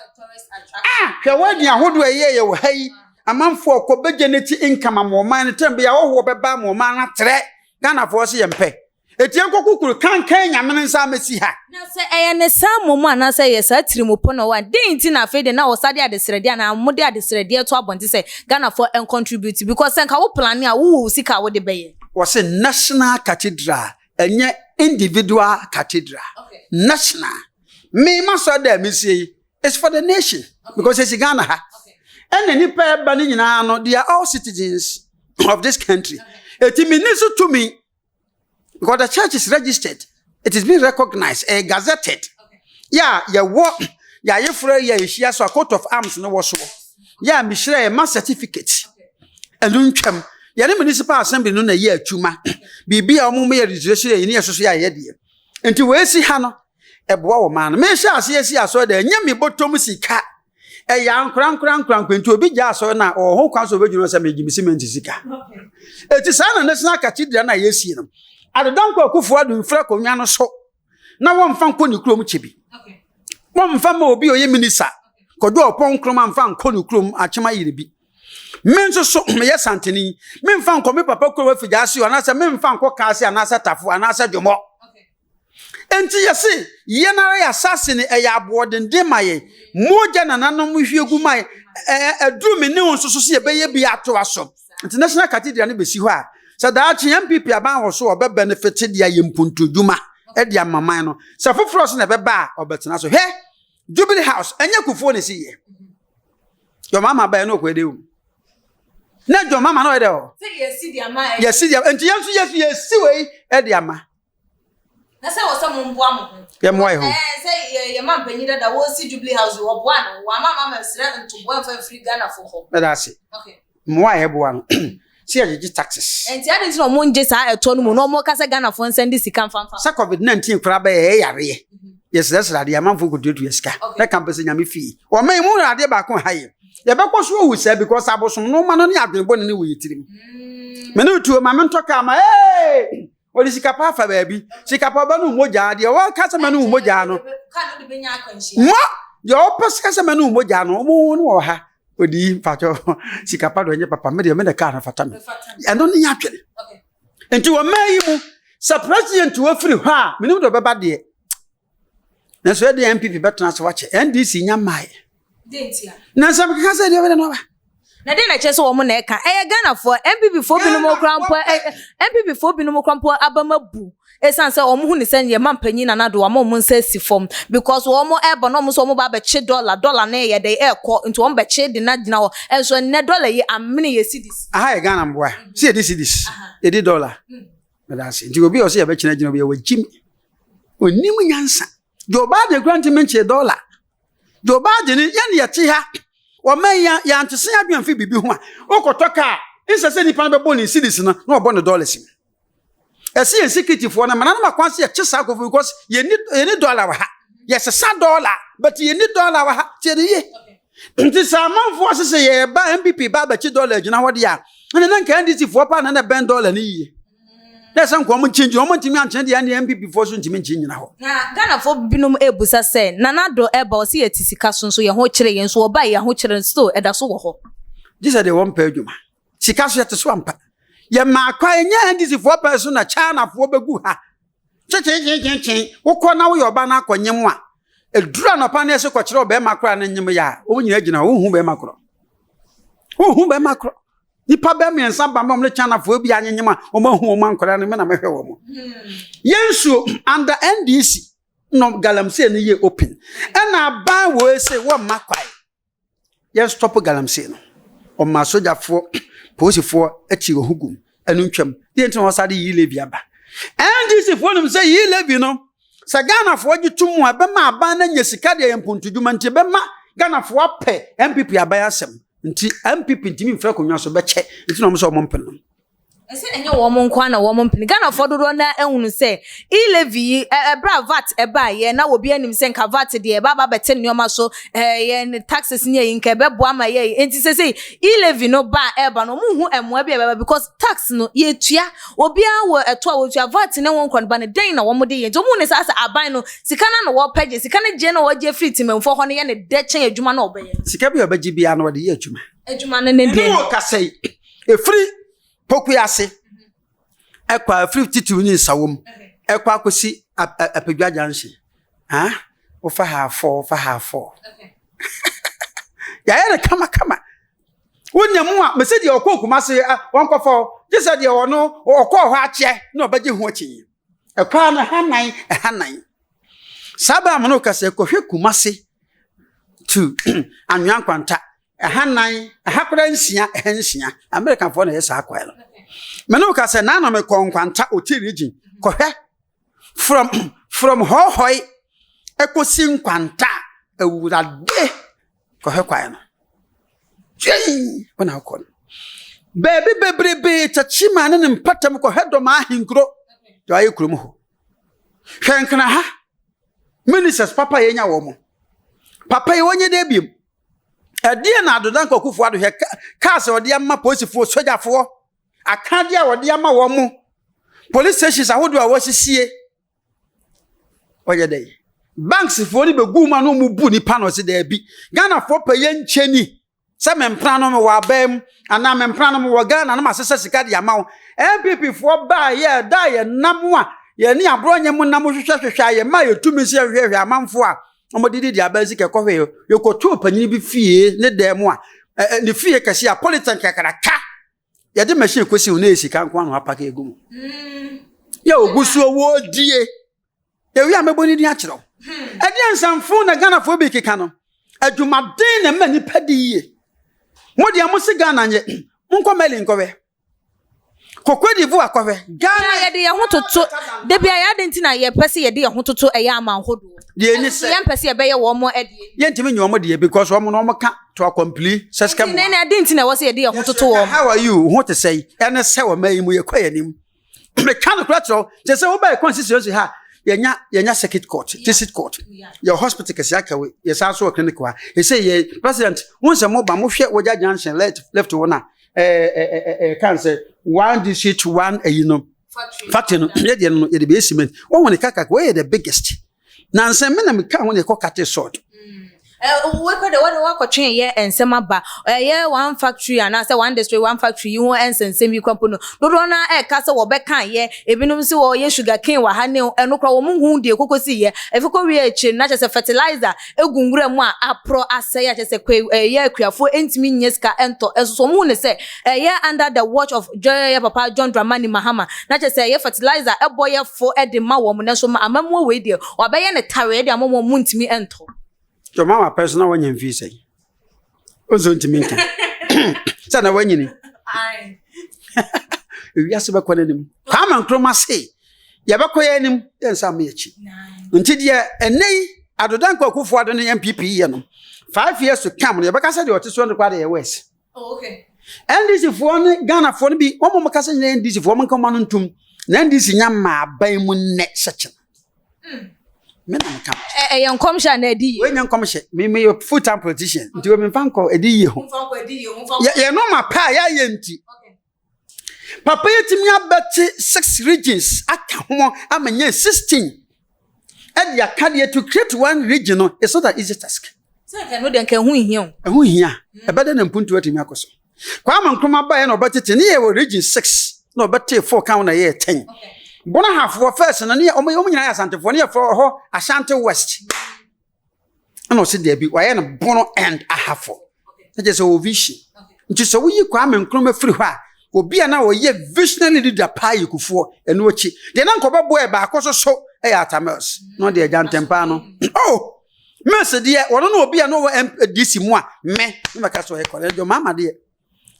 Ah, hwɛ wedding ahodoɔ a ɛyɛ yɛ wɔ ha yi. Amanfoɔ kɔ bɛgye ne ti income ama ɔman no, tɛm bi ahɔhoɔ bɛba ama ɔman no atrɛ. Ghanafoɔ se yɛmpɛ. Eti yɛnkɔ kukuru kankan Nyame no nsa mmɛsi ha. Na sɛ ɛyɛ ne saa mmom anaasɛ ɛyɛ saa tirimupɔ na ɔwɔ a, dɛn nti na afei de na ɔsa de adesrɛdeɛ anaa mode adesrɛdeɛ to abɔnten sɛ Ghanafoɔ ncontribute because sɛ nka wo plane a wowɔ wo sika a wode bɛyɛ. Wɔse National Cathedral ɛnyɛ individual cathedral. National. Me m'asɔre da a mesie yi it's for the nation because esi Ghana ha. Ɛna nipa ɛba no nyinaa no they are all citizens of this country. Eti me ni so tumi because the church is registered, it is being recognized, ɛyɛ gazetted. Yɛ a yɛwɔ yɛayeforɔ yɛ yɛhyia so a coat of arms no wɔ soɔ. Yɛ a mehyira yɛ ma certificate. Ɛno ntwam. Yɛne municipal assembly no na ɛyɛ adwuma. Biribi a wɔn yɛ registration yɛ ne yɛ soso yɛ ayɛ deɛ. Nti wɔasi ha no ɛboa wɔ maa no. Mehyɛ aseɛ si asɔre dɛ ɛnyɛ me bɔtɔm sika. Ɛyɛ ankorankorankorankora nti obi gya asɔre no a ɔwɔ ho kwan sɛ ɔbɛgyina hɔ sɛ megye me cement sika. Eti saa na National Cathedral no a yɛsie no, Addo Dankwa Akufo-Addo mfiri akonnwa no so na wɔmfa nkɔ ne kurom kyɛ bi. Wɔmfa ma obi a ɔyɛ minisa Kwadwo Ɔpɔn Nkrumah mfa nkɔ ne kurom akyem ayere bi. Me nso so meyɛ Santeni, memfa nkɔ me papa kurom Afigya-Ase anaasɛ memfa nkɔ Kaase anaasɛ Tafo anaasɛ Dwomɔ. Enti yɛse, yɛn ara yɛn asase no, ɛyɛ aboɔdenden ma yɛn. Mogya nananom hwie gu ma yɛn. Ɛduru me ne wo nso so sɛ yɛbɛyɛ bi atoa so. Nti National Cathedral no bɛsi hɔ a, sɛ daakye NPP aban wɔ so a, ɔbɛ benefit de ayɛ mpuntudwuma de ama man no. Sɛ foforɔ so na ɛbɛba a, ɔbɛtena so. Hwɛ, Jubilee House, ɛnyɛ Kufuor na ɛsi yɛ. John Mahama baeɛ na ɔkɔyɛ dɛ wom. Na John Mahama na ɔyɛ dɛ hɔ. Yɛsi de ama. Nti yɛn nso yɛsi wei de ama. Na sɛ wɔ sɛ mo mboa mo ho. Yɛ mmoa yɛ ho. Ɛɛ sɛ yɛ yɛ ma mpanyin dada wɔsi Jubilee House wɔ boa no wɔn ama ama srɛ ntoboa nfa mfiri Ghana fo hɔ. Mɛda ase. Okay. Mmoa a yɛboa no sɛ yɛgyegye taxes. Nti adi nti na wɔn ngye saa ɛtoɔ no mu na wɔn ka sɛ Ghana fo nsa ndi sika nfa nfa. Sɛ covid 19 koraa bɛyɛ ɛyɛ yareɛ. Yɛsrɛsrɛ adeɛ amanfoɔ kɔtuatua sika. Na ka mpɛ sɛ Nyame fie. Ɔman mu adeɛ baako ha yɛ. Yɛbɛkɔ so awu saa because abosom nnoɔma no ne adwene bɔne no wɔ yɛ tirim. Me ne tuo ma mentɔ kaa ma ee. Wɔde sika pa afa baabi. Sika pa ɔbɛ no mogya. Deɛ ɔka sɛ mɛ no mogya no. Mo deɛ ɔpɛ sika sɛ mɛ no mogya no. Ɔmo no wɔ ha. Odi yi mpatsɔ sika pa do ɛnyɛ papa. Me deɛ me na kaa no fata me. Ɛno ne yɛ adwene. Nti wɔ mmaa yi mu sɛ president wafiri hɔ a menim deɛ ɔbɛba deɛ. Nanso ɛdeɛ NPP bɛtena so akyɛ. NDC nya mmaeɛ. Na nsɛm keka sɛ deɛ ɔbɛda no aba. Na deɛ na kyerɛ sɛ wɔn na ɛka ɛyɛ Ghanafoɔ NPP foɔ binom kora mpo NPP foɔ binom kora mpo abam abu esan sɛ wɔn hu ne sɛ yɛ ma mpanyin Nana Addo wɔn wɔn nsa asi fam because wɔn ɛbɔ na wɔn nso wɔn ba abɛkye dɔla dɔla no yɛ dɛ ɛkɔ nti wɔn bɛkye de na gyina hɔ ɛnso nnɛ dɔla yi amene yɛ cedis. Aha yɛ Ghana mboa sɛ yɛdi cedis yɛdi dɔla meda ase nti obi a ɔsɛ yɛbɛkyena gyina obi a wagyimi onim nyansa deɛ ɔbaa de kura ntumi nkyee dɔla. Deɛ ɔbaa de no, yɛn yɛte ha. Wɔma yɛn yɛantese adwene amfi biribi ho a, wokɔtɔ kaa, nsɛ sɛ nipa no bɛbɔ ne cedis no na ɔbɔ ne dollars mu. Ɛsɛ yɛn securityfoɔ no mmara no ma kwan sɛ yɛkye saa nkurɔfoɔ because yɛnni yɛnni dollar wɔ ha. Yɛsesa dollar. but yɛnni dɔla wɔ ha. Tie ne yie. Nti sɛ amanfoɔ se sɛ yɛba NPP ba abɛkye dɔla agyina hɔ deɛ a, ɛne na nka NDC foɔ paa na na ɛbɛn dɔla no yie. Na ɛsɛ nka wɔn nkye ngyina, wɔn ntumi ankyene deɛ ɛne NPP foɔ so ntumi nkye ngyina hɔ. Na Ghanafoɔ binom ɛrebusa sɛ, Nana Addo ɛreba ɔse yɛte sika so nso yɛn ho kyere yɛn nso ɔbaeɛ yɛn ahokyere no still ɛda so wɔ hɔ. Gye sɛ deɛ wɔmpɛ adwuma. Sika so yɛte so ampa. Yɛmaa kwan, ɛnyɛ NDC foɔ pɛn so na China foɔ bɛgu ha. Kyenkyenkyenkyenkyen, wokɔ na woyɛ ɔba na akɔ nyem a, ɛduru anɔpa na ɛsɛ kɔkyerɛ ɔbɛrima koraa ne nyem yɛ a, wɔn nyinaa gyina hɔ, wonhu bɛrima korɔ. Wonhu bɛrima korɔ. Nipa bɛɛ mmiɛnsa ba ma wɔn ne Chinafoɔ bi anyenyem a wɔn ahu wɔn ankɔla no me na mehwɛ wɔn. Yɛn nsuo under NDC no galamsey no yɛ open. Ɛna aban wɔ ese wɔn mma kwae. Yɛn stop galamsey no. Ɔma sogyafoɔ, polisifoɔ akyi wɔn ho gum. Ɛno ntwam. Deɛ nti na wɔsa de yi levy aba. NDC foɔ nim sɛ yi levy no sɛ Ghanafoɔ gye to mu a ɛbɛma aban no anya sika de ayɛ mpontodwuma nti ɛbɛma Ghanafoɔ apɛ NPP aban asɛm. Nti NPP ntumi mfiri akonnwa so bɛkyɛ nti na wɔn sɛ wɔn mpene no. Ɛsɛ ɛnyɛ wɔn nko ara na wɔn mpene. Ghanafoɔ dodoɔ no ara ahunu sɛ E-levy yi, ɛberɛ a vat baeɛ na obiara nim sɛ nka vat deɛ ɛba aba abɛte nneɛma so, yɛn taxes ne ayi nka ɛbɛboa ama yɛn. Nti seesei E-levy no ba a ɛreba no, wɔn nhu mmoa bi a ɛbɛba because tax no yɛtua. Obiara wɔ ɛto a wɔtua, vat ne ho nkorɔ no ba no dɛn na wɔde yɛ? Nti wɔn hu ne sɛ asɛ aban no sika no na wɔpɛ gye, sika no gye na wɔgye firi temammufoɔ hɔ no yɛ ne dɛ kyɛn adwuma no a wɔbɛyɛ no. Sika bi a ɔbɛgye biara no wɔde yɛ adwuma. Adwuma no ne deɛ. Mene wo kasa yi, ɛfiri Pokuase ɛkɔ ɛfiri titiriw ne Nsawam ɛkɔ akɔsi Apadwa junction. Ah, wofa ha afɔ, wofa ha afɔ. Yɛayɛ no kamakama. Wonya mu a, mese deɛ ɔkɔ Kumase wɔnkɔfa hɔ, gye sɛ deɛ ɔno ɔkɔɔ hɔ akyɛ na ɔbɛgye ho akyi. Ɛkwan no ɛha nan, ɛha nan. Saa bɛɛ a mene wo kasa yi, kɔhwɛ Kumase to Anwea Nkwanta. Ɛha nan, ɛha koraa nsia, ɛha nsia. Amerikafoɔ na ɛyɛ saa kwan no. Me ne wo ka sɛ naana mekɔ Nkwanta Oti region kɔhwɛ from from Hɔhɔe ɛkɔsi Nkwanta awurade kɔhwɛ kwan no. Twɛn wo na wokɔ no. Baabi bebrebe Takyima ne ne mpatam kɔhwɛ dɔm ahenkuro deɛ ayɛ kurom hɔ. Hwɛ nkena ha ministers papa yɛnya wɔn mo. Papa yi wɔnyɛ dɛ biem. Ɛdeɛn na Addo Dankwa Akufo Addo hwɛ cars a ɔde ama polisifoɔ, sogyafoɔ, akadeɛ a ɔde ama wɔn mo, police stations ahodoɔ a wɔasisie. Ɔyɛ dɛ. Banks foɔ no bɛgu mu a na wɔn bu nipa na ɔsi daabi. Ghanafoɔ pɛ yɛ nkyɛni sɛ me mpena no mewɔ aban mu anaa me mpena no mewɔ Ghana na masesa sika de ama wo. NPP foɔ baa yɛ da yɛ nam a yɛne aborɔ nyɛ mo nam hwehwɛhwehwɛ a yɛma yɛtumi sɛ yɛhwehwɛ amanfoɔ a wɔde didi aban sika kɔhwɛ yɛkɔtoo panyin bi fie ne dan mu a ne fie kɛse a polytank kakraka yɛde machine kɔsi ho na yɛ sika nko ano apake egu mu mm. yɛ ogu so wɔdie ewi a mɛbɔ ne din akyerɛ wo hmm. ɛdeɛ nsɛmfo na ghanafoɔ bi keka no adwumaden na ɛma nipa di yie mo deɛ mo se ghana nyɛ monkɔ mɛli nkɔhwɛ Kɔ Cote d'Ivoire kɔhwɛ. Ghana. Yɛde yɛn ho toto dabi a yɛ adi nti na yɛpɛ sɛ yɛde yɛn ho toto ɛyɛ aman hodoɔ. Deɛ ni sɛ yɛn pɛ sɛ yɛbɛyɛ wɔn mo ɛdeɛ. Yɛntumi nyɛ wɔn deɛ because wɔn no wɔn ka to akɔmpili sɛ sika mu. Nti na adi nti na ɛwɔ sɛ yɛde yɛn ho toto wɔn. How are you? Ho te sɛ yi ɛne sɛ wɔn yi mu yɛkɔ yɛn anim. Meka no kora kyerɛ wo kyerɛ sɛ wobɛyɛ constituency ha yɛnya yɛnya circuit court district court yɛ hospital kɛse aka we yɛsan so wɔ clinic hɔ a ɛsɛ yɛ president wo nsɛ mo ba mohwɛ wogya junction left left hɔ no a ɛɛ kan sɛ one district one ɛyi no factory no yɛ deɛ no yɛde bɛyɛ cement wɔn wɔn kaka wɔyɛ the biggest na nsɛm mi na mi ka ho na ɛkɔ kate salt. Wekɔ de wɔde wakɔtwe yɛ nsɛm aba ɛyɛ one factory anaasɛ one district one factory yi ho nsɛnsɛm yi kora mpo no dodoɔ no ɛka sɛ wɔbɛka yɛ ebinom sɛ wɔyɛ sugar cane wɔ ha ne ɛno kora wɔn hu deɛ koko si yɛ efi kɔ wie akyire no na kyerɛ sɛ fertilizer egu nwura mu a aporɔ asɛe a kyerɛ sɛ kua ɛyɛ akuafoɔ ntumi nyɛ sika ntɔ nso so wɔn hu ne sɛ ɛyɛ under the watch of yɛ papa John Dramani Mahama na kyerɛ sɛ ɛyɛ fertilizer ɛbɔ yɛ fo ɛde ma wɔn nanso ma amamuo wei deɛ wabɛyɛ ne tareɛ de ama wɔn wɔn ntumi ntɔ. John Mahama pɛ so na wanya mfii sɛn? Ɔnso ntumi nka sɛ na wanyini. Ewiase bɛkɔ n'anim. Kwame Nkrumah se yɛbɛkɔ yɛn anim yɛn nsa mma akyi. Nti deɛ ɛnɛ yi Addo Dankwa Akufo-Addo ne NPP yɛ no 5 years to come no yɛbɛka sɛ deɛ ɔte soɔ no koraa deɛ yɛ worse. Oh, okay. NDC foɔ ne Ghana foɔ no bi wɔn mo kasa nyɛ NDC foɔ wɔn nka wɔn ano ntum na NDC nya mmaa aban mu nnɛ sɛkyɛ. Me na meka. Ɛyɛ nkɔmhyɛ anaa ɛdi yie? Wei nyɛ nkɔmhyɛ. Me meyɛ full time politician. Nti wei memfa nkɔ ɛdi yie ho. Yɛ nɔɔma pa a yɛayɛ nti. Papa yi atumi abɛte six regions aka ho ama nyɛ 16. Ɛde aka deɛ to create one region no, it's not an easy task. Sɛ nka ɛno deɛ nka ɛho nhia o. Ɛho hia. Ɛbɛdɛ na mpuntuo atumi akɔ so. Kwame Nkrumah baeɛ na ɔbɛtete ne yɛ wɔ region six na ɔbɛtee four ka ho na ɛyɛɛ ten. Bonahafoɔ first no ne yɛ wɔn wɔn nyinaa yɛ Asantefoɔ ne yɛfrɛ hɔ Ashanti West. Ɛna ɔsi daabi wayɛ no Bono and Ahafo. Na kyerɛ sɛ ɔwɔ vision. Nti sɛ woyi Kwame Nkrumah firi hɔ a obi a na ɔyɛ visionary leader paa yɛ Kufuor. Ɛno akyi deɛ na nka ɔbɛboa yɛ baako so so yɛ Atta Mills. Na ɔde agya ntɛmpaa no. Oh! Mills deɛ ɔno ne obi a na ɔwɔ MDC mu a me na mɛka sɛ ɔyɛ kɔrɛ John Mahama deɛ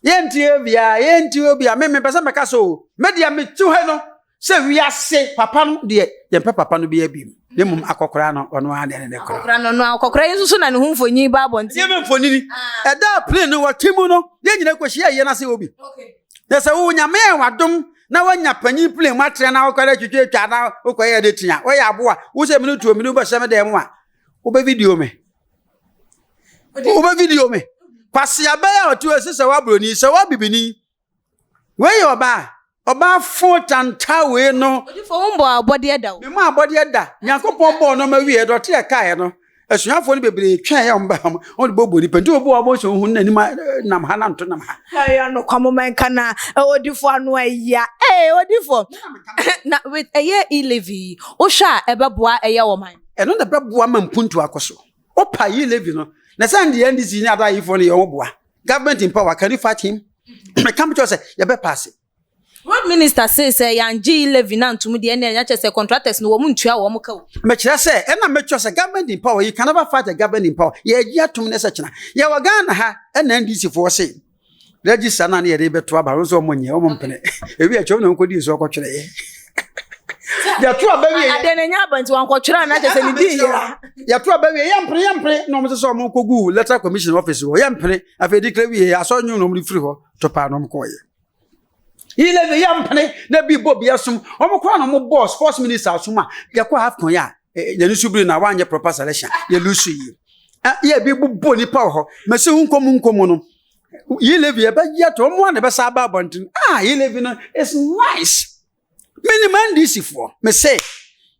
yɛntie obia yɛntie obia me mepɛ sɛ mɛka sɛ o me deɛ mete hɔ no sɛ wiase papa no deɛ yɛmpɛ papa no biara bi mu na mmom akɔkora no ɔno ara deɛ ne ne kora akɔkora no no akɔkora yi nso so na ne ho mfonyin ba abɔnten yɛ me mfonini ɛda a plane no wɔte mu no yɛn nyinaa kɔhyia yɛ no ase wɔ bi na sɛ wo nyame yɛ wadom na wanya panyin plane mu atena na wokɔ dɛ twitwa twa na wokɔ yɛ de tia wɔyɛ aboa wo sɛ mene tuo mene wobɛhyɛ me dɛm a wobɛ video me wobɛ video me kwasi abɛyɛ a ɔte hɔ sɛ sɛ wabroni sɛ wabibini wei yɛ ɔbaa ɔbaa fo tanta wei no Odifo wo mbɔ abɔdeɛ da o. Memmɔ abɔdeɛ da. Nyankopɔn bɔɔ nneɛma wieɛ, dɔte a ɛkaeɛ no, asuafoɔ no bebree twɛn yɛ wɔn ba wɔn wɔn de bɔbɔ nipa nti obi wɔ hɔ sɛ ohun n'anim nam ha na nto nam ha. Ɛyɛ nokwa mo mɛnka na odifo ano ɛya ee odifo na with ɛyɛ e-levy yi wohwɛ a ɛbɛboa ɛyɛ ɔman. Ɛno na ɛbɛboa ma mpuntu akɔ so. Wopa e-levy no na sɛ deɛ NDC ne ada ayifoɔ no yɛ wɔn boa. Government in power can you fight him? Meka mekyerɛ sɛ yɛbɛ paase. Road minister se sɛ yɛangye e-levy no antom deɛ ɛnneɛ na kyerɛ sɛ contractors no wɔn ntua wɔn ka o. Mekyerɛ sɛ, ɛna mekyerɛ sɛ government in power, you can never fight a government in power. Yɛgye atom ne sɛ kyena. Yɛwɔ Ghana ha, ɛna NDC foɔ se, register no a ne yɛde bɛto aba no sɛ wɔn nyɛ, wɔn mpene. Ewi akyɛ wɔn na wɔkɔdii so wɔkɔtwerɛeɛ. Yɛto aba wie. Adeɛ no ɛnyɛ aba nti wankɔtwerɛ a na kyerɛ sɛ ne din yera. Yɛto aba wie, yɛmpene, yɛmpene, na wɔn sɛ sɛ wɔn kɔgu electoral commission office hɔ, yɛmpene. Afei declare wie, asɔre nwom na wɔn de firi hɔ to paa na wɔn kɔɔeɛ. Eleven yɛ mpene na bi bɔ bi asom. Wɔn koraa na wɔn bɔɔ sports minister asom a yɛkɔ AFCON yɛ a yɛn nso biri na wanyɛ proper selection yɛ lose yi. Yɛ bi bobɔ nipa wɔ hɔ. Mɛsi ho nkɔmu nkɔmu no. Yi Levi yɛbɛgye ato wɔn a na ɛbɛsa aba abɔnten. Ah yi Levi no is nice. Menim NDC foɔ. Mese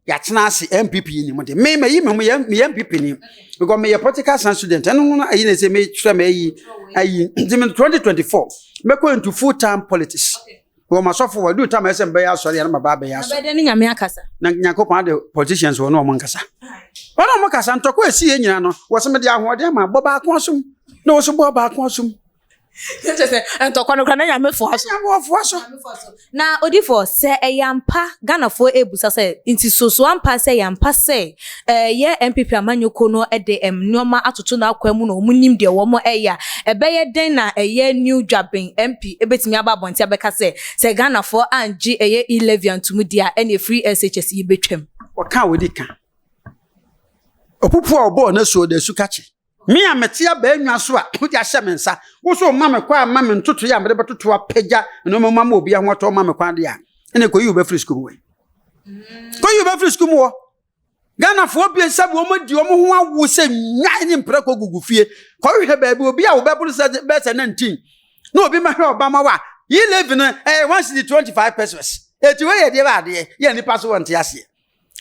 yɛatena ase NPP yi nim de. Me mayi me ho meyɛ meyɛ NPP ni. Because meyɛ political science student. Ɛno ho ayi na sɛ mekyerɛ me ayi ayi. Nti me 2024 mɛkɔ into full time politics. Wɔ masɔfo wɔ du time ɛsɛ mbɛyɛ asɔre yɛn maba abɛyɛ asɔre. Abɛdɛ ne nyame akasa. Na Nyankopɔn ade politicians wɔ no wɔn nkasa. Wɔn a wɔn kasa ntɔkwa esi yɛn nyinaa no wɔsɛ mede ahoɔden ama bɔ baako asom na wɔsɛ bɔ baako asom. Kyerɛ sɛ ntɔkwa no kora na nyame foa so. Nyame foa so. Na odifo sɛ ɛyɛ ampa Ghanafoɔ ebusa sɛ nti soso ampa sɛ ɛyɛ ampa sɛ ɛyɛ NPP amanyɔkuo no de nneɛma atoto n'akwan mu na wɔn nim deɛ wɔn ɛyɛ a ɛbɛyɛ dɛn na ɛyɛ New Dwabin MP ebetumi aba abɔnten abɛka sɛ sɛ Ghanafoɔ angye ɛyɛ e-levy antum deɛ a ɛne free SHS yi bɛtwam. Ɔka a ɔdi ka. Ɔpupu a ɔbɔɔ n'asuo de asu kakye. Me a mete abannwa so a wode ahyɛ me nsa, wo so woma me kwan ma me ntotoeɛ a mede bɛtoto apagya nneɛma mu ama obi ho atɔ ma me kwan deɛ a, ɛnna kɔyi wo bɛfiri sukuu mu wɔ. Kɔyi wo bɛfiri sukuu mu wɔ. Ghanafoɔ bi sɛ wɔn adi wɔn ho awo sɛ nnwan ne mprako gugu fie. Kɔhwehwɛ baabi obi a wɔbɛboro sɛ bɛyɛ sɛ 19 na obi mɛhwɛ ɔba ma wa. Yi levy no ɛyɛ 1 cedi 25 pesos. Eti wei yɛ deɛ bɛ adeɛ yɛ nipa so wɔnte aseɛ.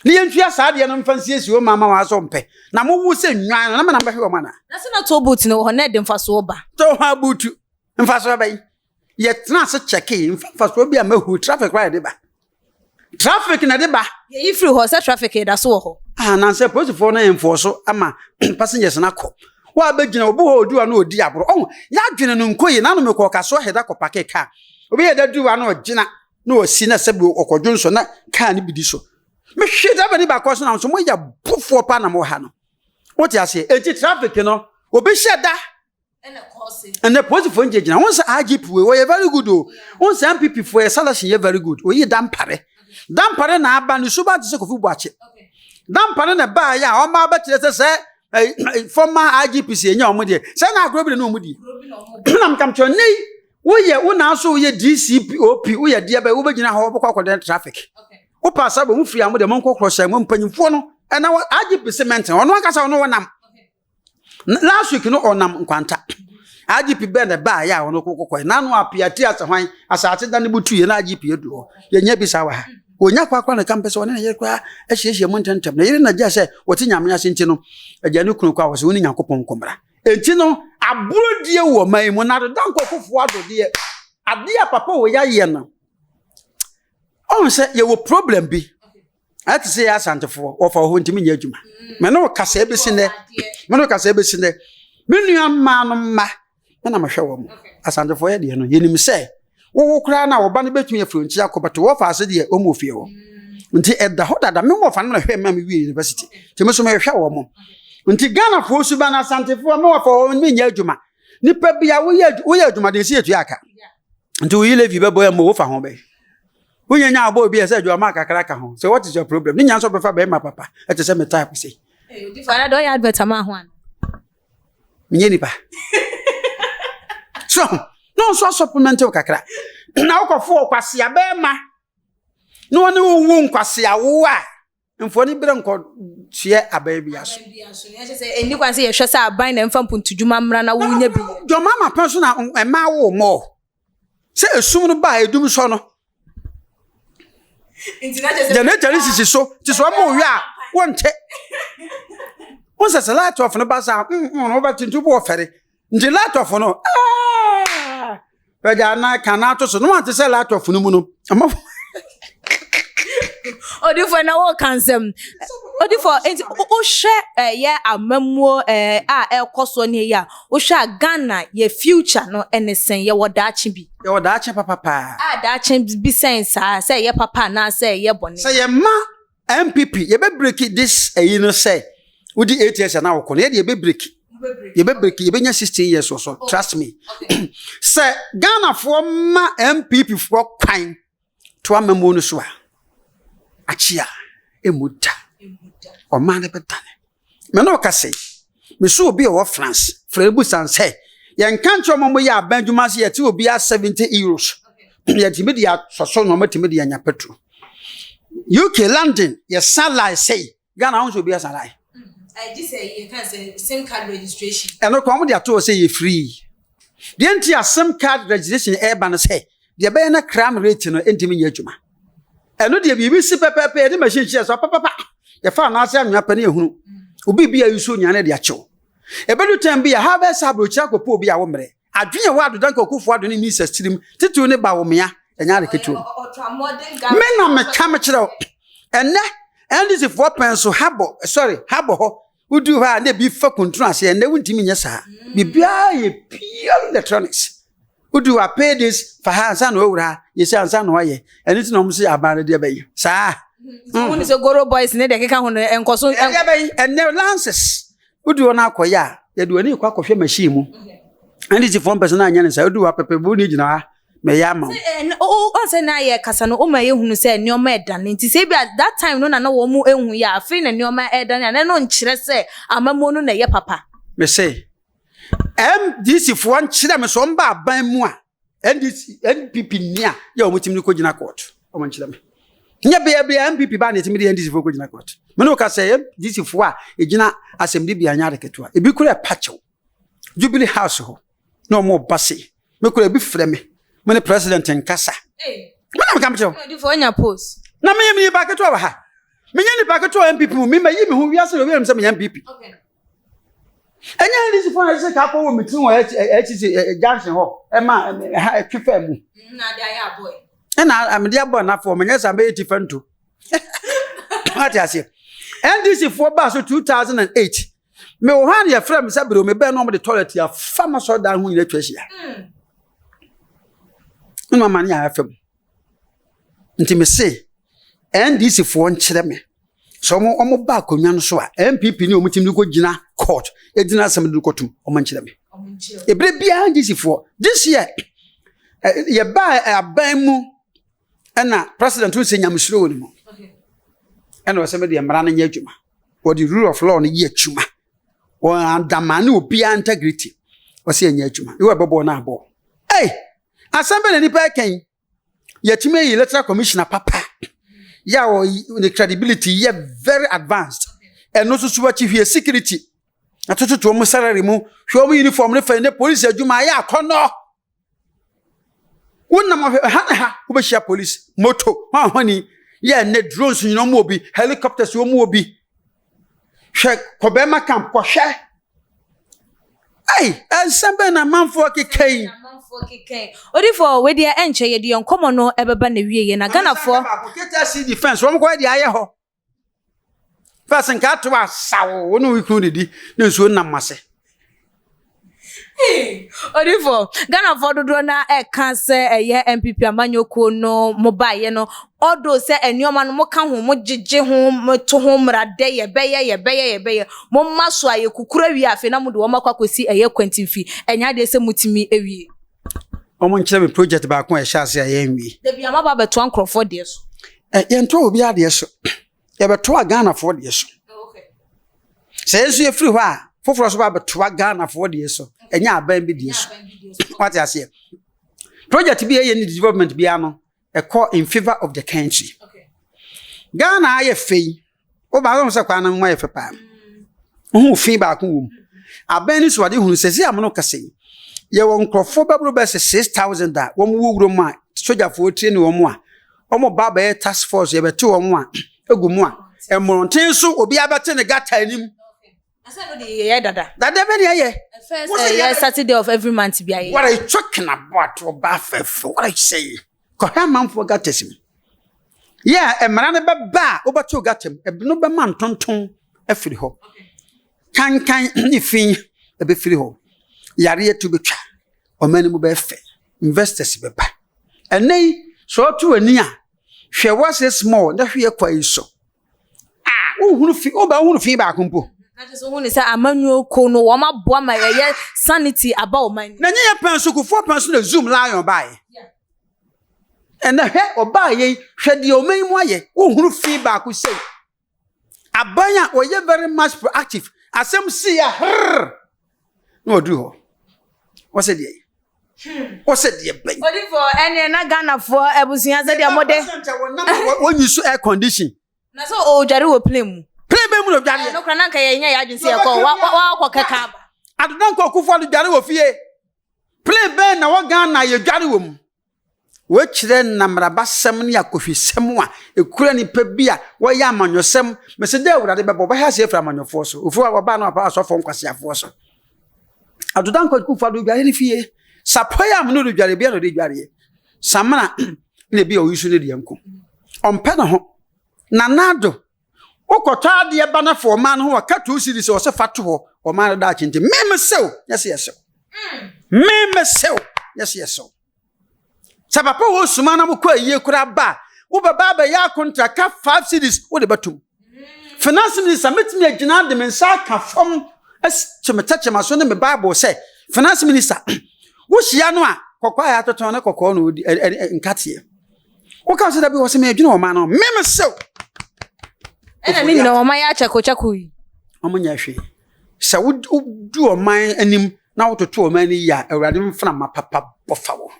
Ne yɛntua saa adeɛ no mfa nsiesie wɔn mma ma wɔn asɔ mpɛ. Na mowo sɛ nnwan no, na me na mɛhwɛ wɔn anaa? Na sɛ na toll booth no wɔ hɔ na ɛde mfasoɔ ba. Toll hɔ abutu, mfasoɔ bɛn? Yɛtena ase kyɛkee, mfa mfasoɔ bi a mahu, traffic koraa yɛde ba. Traffic na ɛde ba. Yɛyi firi hɔ sɛ traffic da so wɔ hɔ. Ah, nansɛ polisifoɔ no enforce ama passengers no akɔ. Wo a bɛgyina, obi hɔ ɔdi hɔ na ɔdi agorɔ. Ɔho, yɛadwene no nkɔ yie. Nano mekɔɔ Kasoa Heda kɔpakee kaa. Obi yɛ da duru hɔ a na ɔgyina. na ɔsi na sɛbi ɔkɔdwo nsɔ na kaa no bi di so mehwɛ driver ni baako so na nso moyɛ bofoɔ paa na mo ha no wote aseɛ enti traffic no obi hyɛ da ɛnɛ polisifoɔ ngyinagyina wɔn sɛ IGP wei wɔyɛ very good o wɔn sɛ NPP foɔ yɛ selection yɛ very good oyi dampare dampare na aba ne suba te sɛ Kofi Buakye dampare na ɛbaa yɛ a wɔn abɛkyerɛ sɛ sɛ former IGP sɛ enya wɔn deɛ sɛ na agorɔ bi na wɔn di na mkam kyerɛ ne yi Woyɛ wo na so woyɛ DCPOP woyɛ deɛ bɛ wobɛgyina hɔ wobɛkɔ akɔdɛn traffic. Wopɛ asa bɛ ho firi a mo deɛ monkɔ korɔ hyɛ mo mpanyimfoɔ no. Ɛna wɔ IGP se mɛntena ɔno ankasa ɔno wɔnam. Last week no ɔnam nkwanta. IGP bɛn na ɛbaa yɛ a ɔno kɔkɔkɔɛ. N'ano apia ti asɛ hwan asase da ne butu yɛ na IGP adu hɔ. Yɛnyɛ bi saa wɔ ha. Wɔnya kwa koraa na ka mpɛ sɛ ɔne ne yere koraa ahyiahyia mu ntɛmntɛm. Ne yere na gya sɛ wɔte nyame ase nti no agya ne kunu kɔ a wɔsɛ wo ne Nyankopɔn nkɔmmra. Enti no aborɔdie wɔ ɔman yi mu na adeda nkɔkofoɔ adodeɛ. Adeɛ a papa wɔ yɛayɛ no ɔhu sɛ yɛwɔ problem bi. Ɛte sɛ yɛ asantefoɔ wɔfa wɔ hɔ ntumi nyɛ adwuma. Me ne wo kasa ebesi nnɛ. Me ne wo kasa ebesi nnɛ. Me nua mmaa no mma me na mehwɛ wɔn. Asantefoɔ yɛ deɛ no yɛnim sɛ wowo koraa na wɔba no bɛtumi afiri nkyɛn akɔ bɛto wɔfa ase deɛ wɔn wɔ fie hɔ. Nti ɛda hɔ dada me wɔfa no na hwɛ mma me wie university. Nti me so mehwɛ wɔn. Nti Ghanafoɔ suban asantefoɔ me wɔfa wɔn menyɛ adwuma. Nipa bi a woyɛ woyɛ adwuma deɛ si etua aka. Nti woyi levi bɛbɔ ɛmo wofa ho bɛyɛ. Wonya nya abɔ obi a sɛ adwuma kakra ka ho. So what is your problem? Ne nya nso bɛfa bɛrima papa. Ɛte sɛ me type sei. Hey, odi fa na ɔyɛ advert ama ho ana? Menyɛ nipa. So, na ɔnso supplement wo kakra. Na wokɔfo ɔkwasea bɛrima na ɔne wo wo nkwasea wo a mfoɔ no berɛ nkɔ soɛ aban bi aso. Ɛnni kwan sɛ yɛhwɛ sɛ aban na ɛmfa mpuntudwuma mmra na wonya bi. Dwama ma pɛn so na mmaa wo mmɔɔ. Sɛ esum no ba a edum sɔ no. Generator no sisi so nti sɛ ɔmo wia a wonte. Wo sɛ sɛ light off no ba saa mm mm wobɛte nti wobɔ ɔfɛre. Nti light off no aah pɛgya anan ka na ato so no wante sɛ light off no mu no. Odifo na wɔka nsɛm. Odifo nti wohwɛ ɛyɛ amammuo a ɛrekɔ soɔ ne yi a wohwɛ a Ghana yɛ future no ɛne sɛn yɛwɔ daakye bi. Yɛwɔ daakye papa paa. A daakye bi sɛn saa sɛ ɛyɛ papa anaasɛ ɛyɛ bɔne. Sɛ yɛma NPP yɛbɛ break this ɛyi no sɛ wodi 8 years na wokɔ no yɛde yɛbɛ break yɛbɛ break yɛbɛnya 16 years wɔ so trust me sɛ Ghanafoɔ ma NPP foɔ kwan to amammuo no so a akye a ɛmu da ɔman no bɛdane me ne ɔka sɛ meso obi a ɔwɔ France frɛ bu san sɛ yɛnka nkyerɛ ɔmo yɛ aban adwuma sɛ yɛte obi a 70 euros yɛtumi de asɔsɔ na ɔmatumi de anya petrol UK London yɛsa line sɛi Ghana ho sɛ obi asa line ɛno kɔ ɔmo de ato hɔ sɛ yɛ free deɛ nti a sim card registration ɛreba no sɛ deɛ ɛbɛyɛ na crime rate no ntumi nyɛ adwuma ɛno deɛ biribi si pɛpɛɛpɛ yɛde machine kyerɛ so papapapa yɛfa anaasɛ anwea pɛ ne yɛhunu obi bi a yi so nyane de akyew ɛbɛdu tɛm bi a ha bɛsɛ aburokyire akɔpɔ obi a wɔmmerɛ adwene ɛwɔ adodan kɔkɔfo ado ne nisa tirim titiriw ne ba wɔmea ɛnyɛ ade ketewa me na meka mekyerɛ wo ɛnɛ ndc foɔ pɛn so habɔ sorry habɔ hɔ woduru hɔ a na ebi fa kuntunu ase ɛnɛ wontumi nyɛ saa biribiara yɛ pure electronics woduru hɔ a pay this fa ha ansa na wawura ha yɛsi ansa na wayɛ ɛno nti na wɔn sɛ aban no deɛ bɛyɛ saa. Wɔn sɛ goro boys ne deɛ keka ho no nkɔ so. Ɛdeɛ bɛyɛ ɛnɛ lances woduru hɔ no akɔyɛ a yɛde w'ani kɔ akɔhwɛ machine mu ndc foɔ mpɛ sɛ na anyɛ ne saa woduru hɔ apɛpɛ bu ne gyina ha mɛyɛ ama wo. Ɔn sɛ na yɛ kasa no ɔma yɛhunu sɛ nneɛma ɛdane nti sɛ ebi a that time no na na wɔn ehu yɛ afei na nneɛma ɛdane a na ɛno nkyerɛ sɛ amammuo no na ɛyɛ papa. Mese NDC foɔ nkyerɛ me sɛ wɔn ba aban mu a NDC NPP ni a yɛ wɔn tumi kɔ gyina court wɔn nkyerɛ me. Nyɛ bea bea NPP ba na etumi de NDC foɔ kɔ gyina court. Me ne wo ka sɛ NDC foɔ a egyina asɛmdibea nyɛ ade ketewa ebi kura ɛpa kyɛw. Jubilee House hɔ na wɔn ba se me kura ebi frɛ me me ne president nkasa me na meka mekyerɛ na meyɛ me nipa ketewa wɔ ha menyɛ nipa ketewa NPP mu mema yi me ho wiase na obi sɛ meyɛ NPP ɛnyɛ NDC fo na ɛsɛ ka akɔ wɔ me tirim wɔ HC junction hɔ ɛma ɛha ɛtwe faa mu ɛna mede abɔ anafoɔ menyɛ saa mɛyɛ ti fa nto ate aseɛ NDC foɔ baa so 2008 mewɔ hɔ a na yɛfrɛ me sɛ bere mebɛn na wɔde toilet afa ma sɔrɔdan ho nyina atwa ahyia ɛna ama ne ayɛ fam nti mese ndc foɔ nkyerɛ me sɛ wɔn wɔn ba akonnwa no so a npp ne wɔn tumi kɔ gyina court gyina asɛm de kɔtum wɔn nkyerɛ me ebere biara ndc foɔ this year yɛbaa aban mu ɛna president sɛ nyamesuro wɔ ne mu ɛna ɔsɛ me deɛ mmara no nyɛ adwuma wɔde rule of law no yɛ adwuma wɔn adama ne obiara integrity ɔsɛ ɛnyɛ adwuma ne wɔbɛbɔ no abɔ ei asɛm bɛ na nipa ɛkɛn yɛtumi ayi electoral commissioner papa yɛ a ne credibility yɛ very advanced. Ɛno nso so akyi hwie security. Atototo wɔn salary mu. Hwɛ wɔn uniform ne fɛ ne polisi adwuma ayɛ akɔnnɔ. Wonam ɔhwɛ ha ne ha wobɛhyia polisi moto hwanhwani yɛ ɛnɛ drones nyina wɔn wɔ bi helicopters wɔn wɔ bi. Hwɛ kɔ bɛrima camp kɔhwɛ. Ei, nsɛm bɛn na amanfoɔ keka yi? Amanfoɔ keka yi. Odifo, wei deɛ ɛnkyɛ yɛde yɛn nkɔmmɔ no ɛbɛba na wie yɛ na Ghanafoɔ. Keta defense wɔn kɔ deɛ ayɛ hɔ. First nka ato a saw wo ne wo kunu didi na nsuo nam ase. Odifo, Ghanafoɔ dodoɔ no ara ɛka sɛ ɛyɛ NPP amanyɔkuo no mo baeɛ no, although sɛ nneɛma no moka ho, mogyegye ho, moto ho mmara dɛ yɛbɛyɛ, yɛbɛyɛ, yɛbɛyɛ, moma so a yɛkukuru awie a afei na mode wɔn akɔ akɔsi ɛyɛ kwantimfi, ɛnyɛ adeɛ sɛ motumi awie. Wɔn nkyerɛ me project baako a ɛhyɛ ase a yɛnwie. Dabi a moaba abɛtoa nkurɔfoɔ deɛ so. Ɛ yɛntoa obiara deɛ so. Yɛbɛtoa Ghanafoɔ deɛ so. Sɛ yɛn nso yɛfiri hɔ a, foforɔ nso ba abɛtoa Ghanafoɔ deɛ so. Ɛnyɛ aban bi deɛ so. Wate aseɛ? Project bi a ɛyɛ ne development biara no, ɛkɔ in favour of the country. Ghana ayɛ fɛ yi, woba wohu sɛ kwan no ho ayɛ fɛ paa. Wohu fi baako wɔ mu. Abɛn no so ade hunu sɛ sɛ amono kasa yi, yɛwɔ nkurɔfoɔ bɛboro bɛyɛ sɛ 6,000 a wɔn wɔ wuram a sogyafoɔ tie ne wɔn a wɔn ba bɛyɛ task force yɛbɛte wɔn a egu mu a mmɔnten so obiara bɛte ne gata anim. Yɛyɛ dada. Dada bɛ ne ayɛ. First ɛyɛ Saturday of every month bi ayɛ. What are you talking about? Ɔbaa fɛfɛ what are you saying? Kɔhwɛ amanfoɔ gutters mu. Yɛ a mmara no bɛba a wobɛto gutter mu ɛno bɛma ntontom afiri hɔ. Kankan ne fi ɛbɛfiri hɔ. Yareɛ to bɛtwa. Ɔman no mu bɛyɛ fɛ. Investors bɛba. Ɛnɛ yi sɛ ɔto w'ani a hwɛ wase small na hwɛ yɛ kwa yi so. Ah, wohunu fi, woba wohunu fi baako mpo. Na kyerɛ sɛ wohu ne sɛ amanyɔ ko no wɔn aboa ma ɛyɛ sanity aba ɔman mu. Na nyɛ yɛ pɛn so kufuor pɛn so na zoom lion baeɛ. Ɛnɛ hwɛ ɔbaa yei hwɛ deɛ ɔman yi mu ayɛ wohunu fi baako sei. Aban a ɔyɛ very much proactive asɛm si a herr na ɔduru hɔ. Wɔsɛ deɛ wɔsɛ deɛ bɛn. Odifo ɛneɛ na Ghanafoɔ abusua sɛdeɛ mode. Wɔnyi so air condition. Na sɛ ɔdware wɔ plane mu. Plane bɛn mu na ɔdwareɛ. Ɛno kora na nka yɛnyɛ yɛ adwene sɛ yɛkɔ wakɔ kɛkɛ aba. Adodankɔ Akufo Addo dware wɔ fie. Plane bɛn na wɔ Ghana yɛdware wɔ mu. Wɔkyerɛ nnamrabasɛm ne akɔhwisɛm a ɛkura nnipa bi a wɔyɛ amanyɔsɛm. Mese dɛ Awurade bɛbɔ, ɔbɛhyɛ aseɛ afiri amanyɔfoɔ so. Ofiri hɔ a wɔbaa no apa asɔfoɔ nkwaseafoɔ so. Addo Dankwa Akufo Addo dware ne fie. Sapɔ yi a mene ɔde dware, bia na ɔde dwareɛ. Samena na ebi a ɔyi so ne deɛ nko. Ɔmpɛ ne ho. Nana Addo, wokɔtɔ adeɛ ba na fa ɔman no ho ɔka two cedis ɔsɛ fa to hɔ ɔman no daakye nti meme sew nyɛ sɛ yɛsew. Meme sew nyɛ sɛ yɛsew. Sɛ papa wɔ suma na mokɔ ayie koraa ba a, wobɛba abɛyɛ akontra ka five cedis wode bɛtom. Finance minister mɛtumi agyina de me nsa aka fam ahyɛ me tɛkyɛma so ne me bible sɛ finance minister wohyia no a kɔkɔɔ a yɛatotɔn ne kɔkɔɔ na ɔdi nkateɛ. Woka sɛ dabi wɔ sɛ medwene ɔman no meme sew. Ɛna ne nyina ɔman yɛ akyɛkokyɛko yi. Ɔmo nyɛ hwee. Sɛ wodu ɔman anim na wototo ɔman no yie a, Awurade mframa papa bɔ fa wo ho.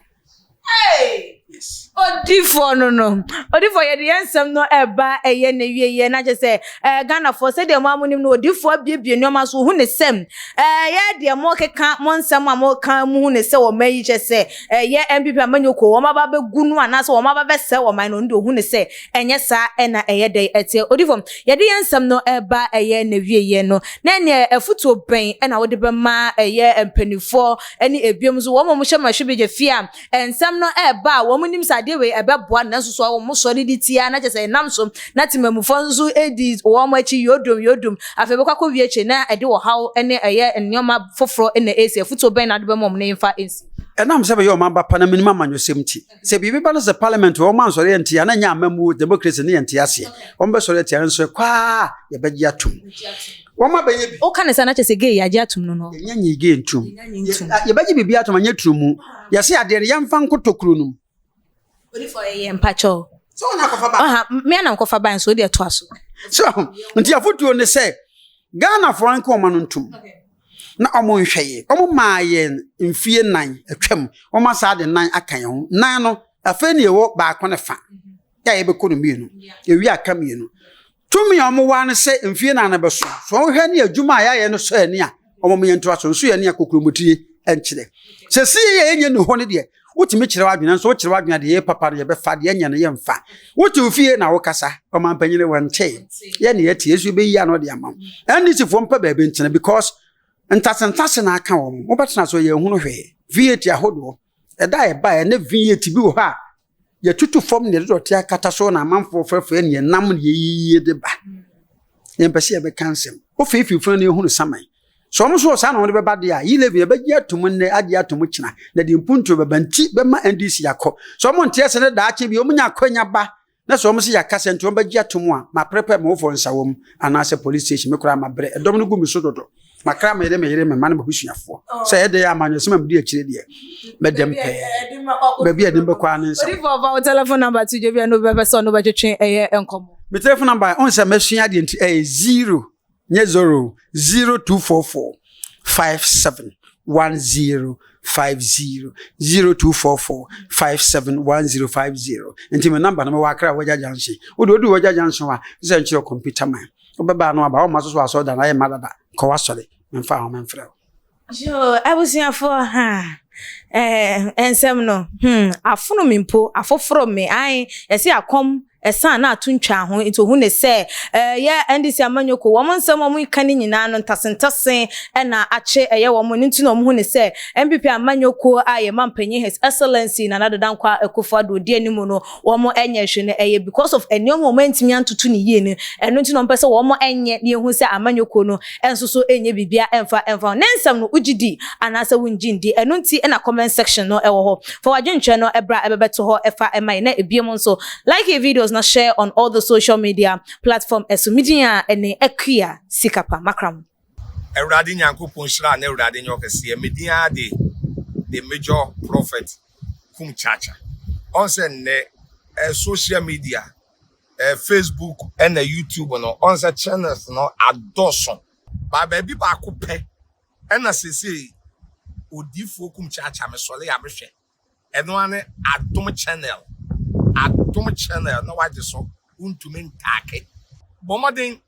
Hey! Yes. Odifoɔ no no. Odifoɔ yɛde yɛn nsɛm no ɛba ɛyɛ na wie yɛ na kyerɛ sɛ ɛɛ Ghanafoɔ sɛdeɛ mo a mo nim no odifoɔ abiebie nneɛma so ohu ne sɛm ɛɛ yɛ deɛ mo keka mo nsɛm a mo ka mo hu ne sɛ wɔn ayi kyerɛ sɛ ɛyɛ NPP amanyɔkuo wɔn aba abɛgu no anaasɛ wɔn aba bɛsɛe ɔman no ɔno deɛ ohu ne sɛ ɛnyɛ saa ɛna ɛyɛ dɛn ɛteɛ Odifoɔ Yɛde yɛn nsɛm no reba ɛyɛ n'awieɛ no, na ɛneɛ afutuo bɛn na wode bɛma ɛyɛ mpaninfoɔ ne ebinom nso wɔn a wɔhyɛ mmarahyɛbadwa fie a nsɛm no reba a wɔn nim sɛ adeɛ wei ɛbɛboa nanso so wɔn sɔre de tia na kyerɛ sɛ ɛnam so na temamufoɔ nso di wɔn akyi yodom yodom afei bɛkɔ akɔwie akyire na ɛde ɔhaw ne ɛyɛ nneɛma foforɔ na ɛresi afutuo bɛn na wode bɛma wɔn na yɛmfa nsi. Ɛnam sɛ meyɛ ɔman ba pa na menim amanyɔsɛm nti, Sɛ biribi ba no sɛ parliament wɔn ansɔre antia na nyɛ amammuo democracy ne yɛnte aseɛ wɔn bɛsɔre atia no nso ɛkɔ a yɛbɛgye atom wɔn abɛyɛ bi. Woka ne saa na kyerɛ sɛ gay yɛagye atom no no. Yɛnyɛ nyi gay ntom. Yɛbɛgye biribi atom anyɛ turo mu. Yɛse adeɛ no yɛmfa nkoto kuro no mu. Odifo ɛyɛ mpakyɛw. Sɛ wɔn akɔfa ba. Ɔha me anam kɔfa ba nso wode ɛtoa so. So nti afotuo ne sɛ Ghanafoɔ nka wɔn ano ntom. Na wɔn nhwɛ yɛn. Wɔn maa yɛn mfie nan atwam. Wɔn asaa de nan aka yɛn ho. Nan no, afei na yɛwɔ baako ne fa. Yɛ a yɛbɛkɔ no mmienu. Yɛwie aka mmienu. Tumi a wɔwɔ ara ne sɛ mfie na no bɛso. So wɔhwɛ ne adwuma a yɛayɛ no sɔ ani a, wɔma yɛntoa so. Nso yɛn ani a kokuromotiri nkyerɛ. Sɛ sie yɛ yɛnyɛ nnu hɔ no deɛ, wotumi kyerɛ w'adwene, nanso wokyerɛ w'adwene a, deɛ ɛyɛ papa no yɛbɛfa, deɛ ɛnyɛ no yɛmfa. Wote wo fie na wokasa, ɔmanpanyin wɔntee. Yɛn na yɛte, yɛn nso yɛbɛyi ano de ama wo. NDC foɔ mpɛ baabi ntena because ntasentase na aka wɔn. Wobɛtena so yɛnhunu hwee. VAT ahodoɔ, ɛda a ɛbaeɛ ne VAT bi wɔ hɔ a Yɛtutu fam na yɛde dɔte akata so na amanfoɔ frɛfrɛ ne yɛnam ne yɛyiyi de ba. Yɛmpɛ sɛ yɛbɛka nsɛm. Wofeefee funu no yɛhunu saman. Sɛ wɔn nso wɔ saa na wɔde bɛba deɛ a, yi levy yɛbɛgye atom nnɛ, agye atom kyena, na deɛ mpuntuo bɛba nti bɛma NDC akɔ. Sɛ wɔn nte ase ne daakye bi wɔn nya akwanya ba na sɛ wɔn sɛ yɛakasa nti wɔn bɛgye atom a, maprɛpɛ me wofoɔ nsa wɔm anaasɛ police station me koraa mabrɛ. Ɛdɔm no gu me so dodo. Makra me yere, me yere, me mma ne m'abusuafoɔ. Sɛ ɛyɛ dɛ amanyɔsɛm a medi akyire deɛ, mɛdɛm pɛɛ. Baabi a ɛde me bɛkɔ ara ne nsɛm. Odiyifoɔ fa wo telephone number to dwa bi a na obi bɛpɛ sɛ ɔne wo bɛtwetwe ɛyɛ nkɔmmɔ. Me telephone number, ɔn sɛ masua adeɛ nti ɛyɛ zero, nyɛ zero, 0244 57 10 50 0244 57 1050. Nti me number no mewɔ Accra Wagya Junction. Wode odu Wagya Junction a, sɛ nkyerɛ computer man. Wobɛba ano aba, woma so so asɔre dan ayɛ mma dada. Kɔ w'asɔre, memfa ho memfrɛ wo. Yoo, abusuafoɔ ha eh, nsɛm no, hmm, afono me mpo, afoforo me, ae, yɛse akɔm ɛsan na ato ntwaa ho, nti ohun ne sɛ, eh, yɛ NDC amanyɔkuo, wɔn nsɛm a wɔn ka ne nyinaa no, ntasentase ɛna akye ɛyɛ wɔn, ɛno nti na wɔn hu ne sɛ, NPP amanyɔkuo a yɛ mampanyin His Excellency Nana Addo Dankwa Akufo-Addo odi anim no, wɔn nyɛ hwee no ɛyɛ because of nneɛma a wɔn antumi antoto no yie no ɛno nti na wɔn pɛ sɛ wɔn nyɛ na yɛhu sɛ amanyɔkuo no nso so nyɛ biribiara ɛmfa ɛmfa ho ne nsɛm no wogye di anaasɛ wongye ndi ɛno nti na comment section no ɛwɔ hɔ fa w'adwenkyerɛ no ɛbra ɛbɛbɛto hɔ ɛfa ɛma yɛn na ebiem nso like yɛ videos na share on all the social media platform ɛso me din a ɛne Akua Sikapa Makram. Awurade Nyankopɔn nhyira na Awurade nyɛ ɔkɛseɛ. Me din ara de The Major Prophet Kum Chacha. Ɔn sɛ nnɛ eh, social media, eh, Facebook ɛna YouTube no, ɔn sɛ channels no adɔso. Ba baabi baako pɛ ɛna sesei Odiyifoɔ Kum Chacha mesɔre a mehwɛ. Ɛno ara ne Adom Channel. Adom Channel na wagye so, wontumi ntaake. Bɔ mmɔden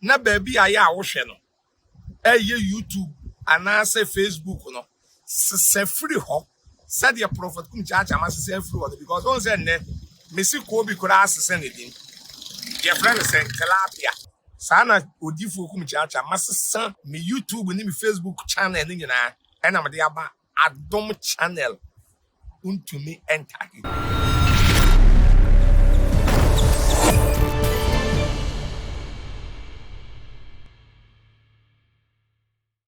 na baabi a yɛ a wohwɛ no, ɛyɛ YouTube anaasɛ Facebook no, sesa firi hɔ sɛdeɛ Prophet Kum Kyaakyaa ma sesa afiri hɔ no because wohu sɛ nnɛ mesi Kobe koraa asesa ne din yɛfrɛ no sɛ tilapia saa na odifoɔ Kum Kyaakyaa ma sesa me YouTube ne me Facebook channel no nyinaa ɛna mede aba Adom channel wontumi ntake.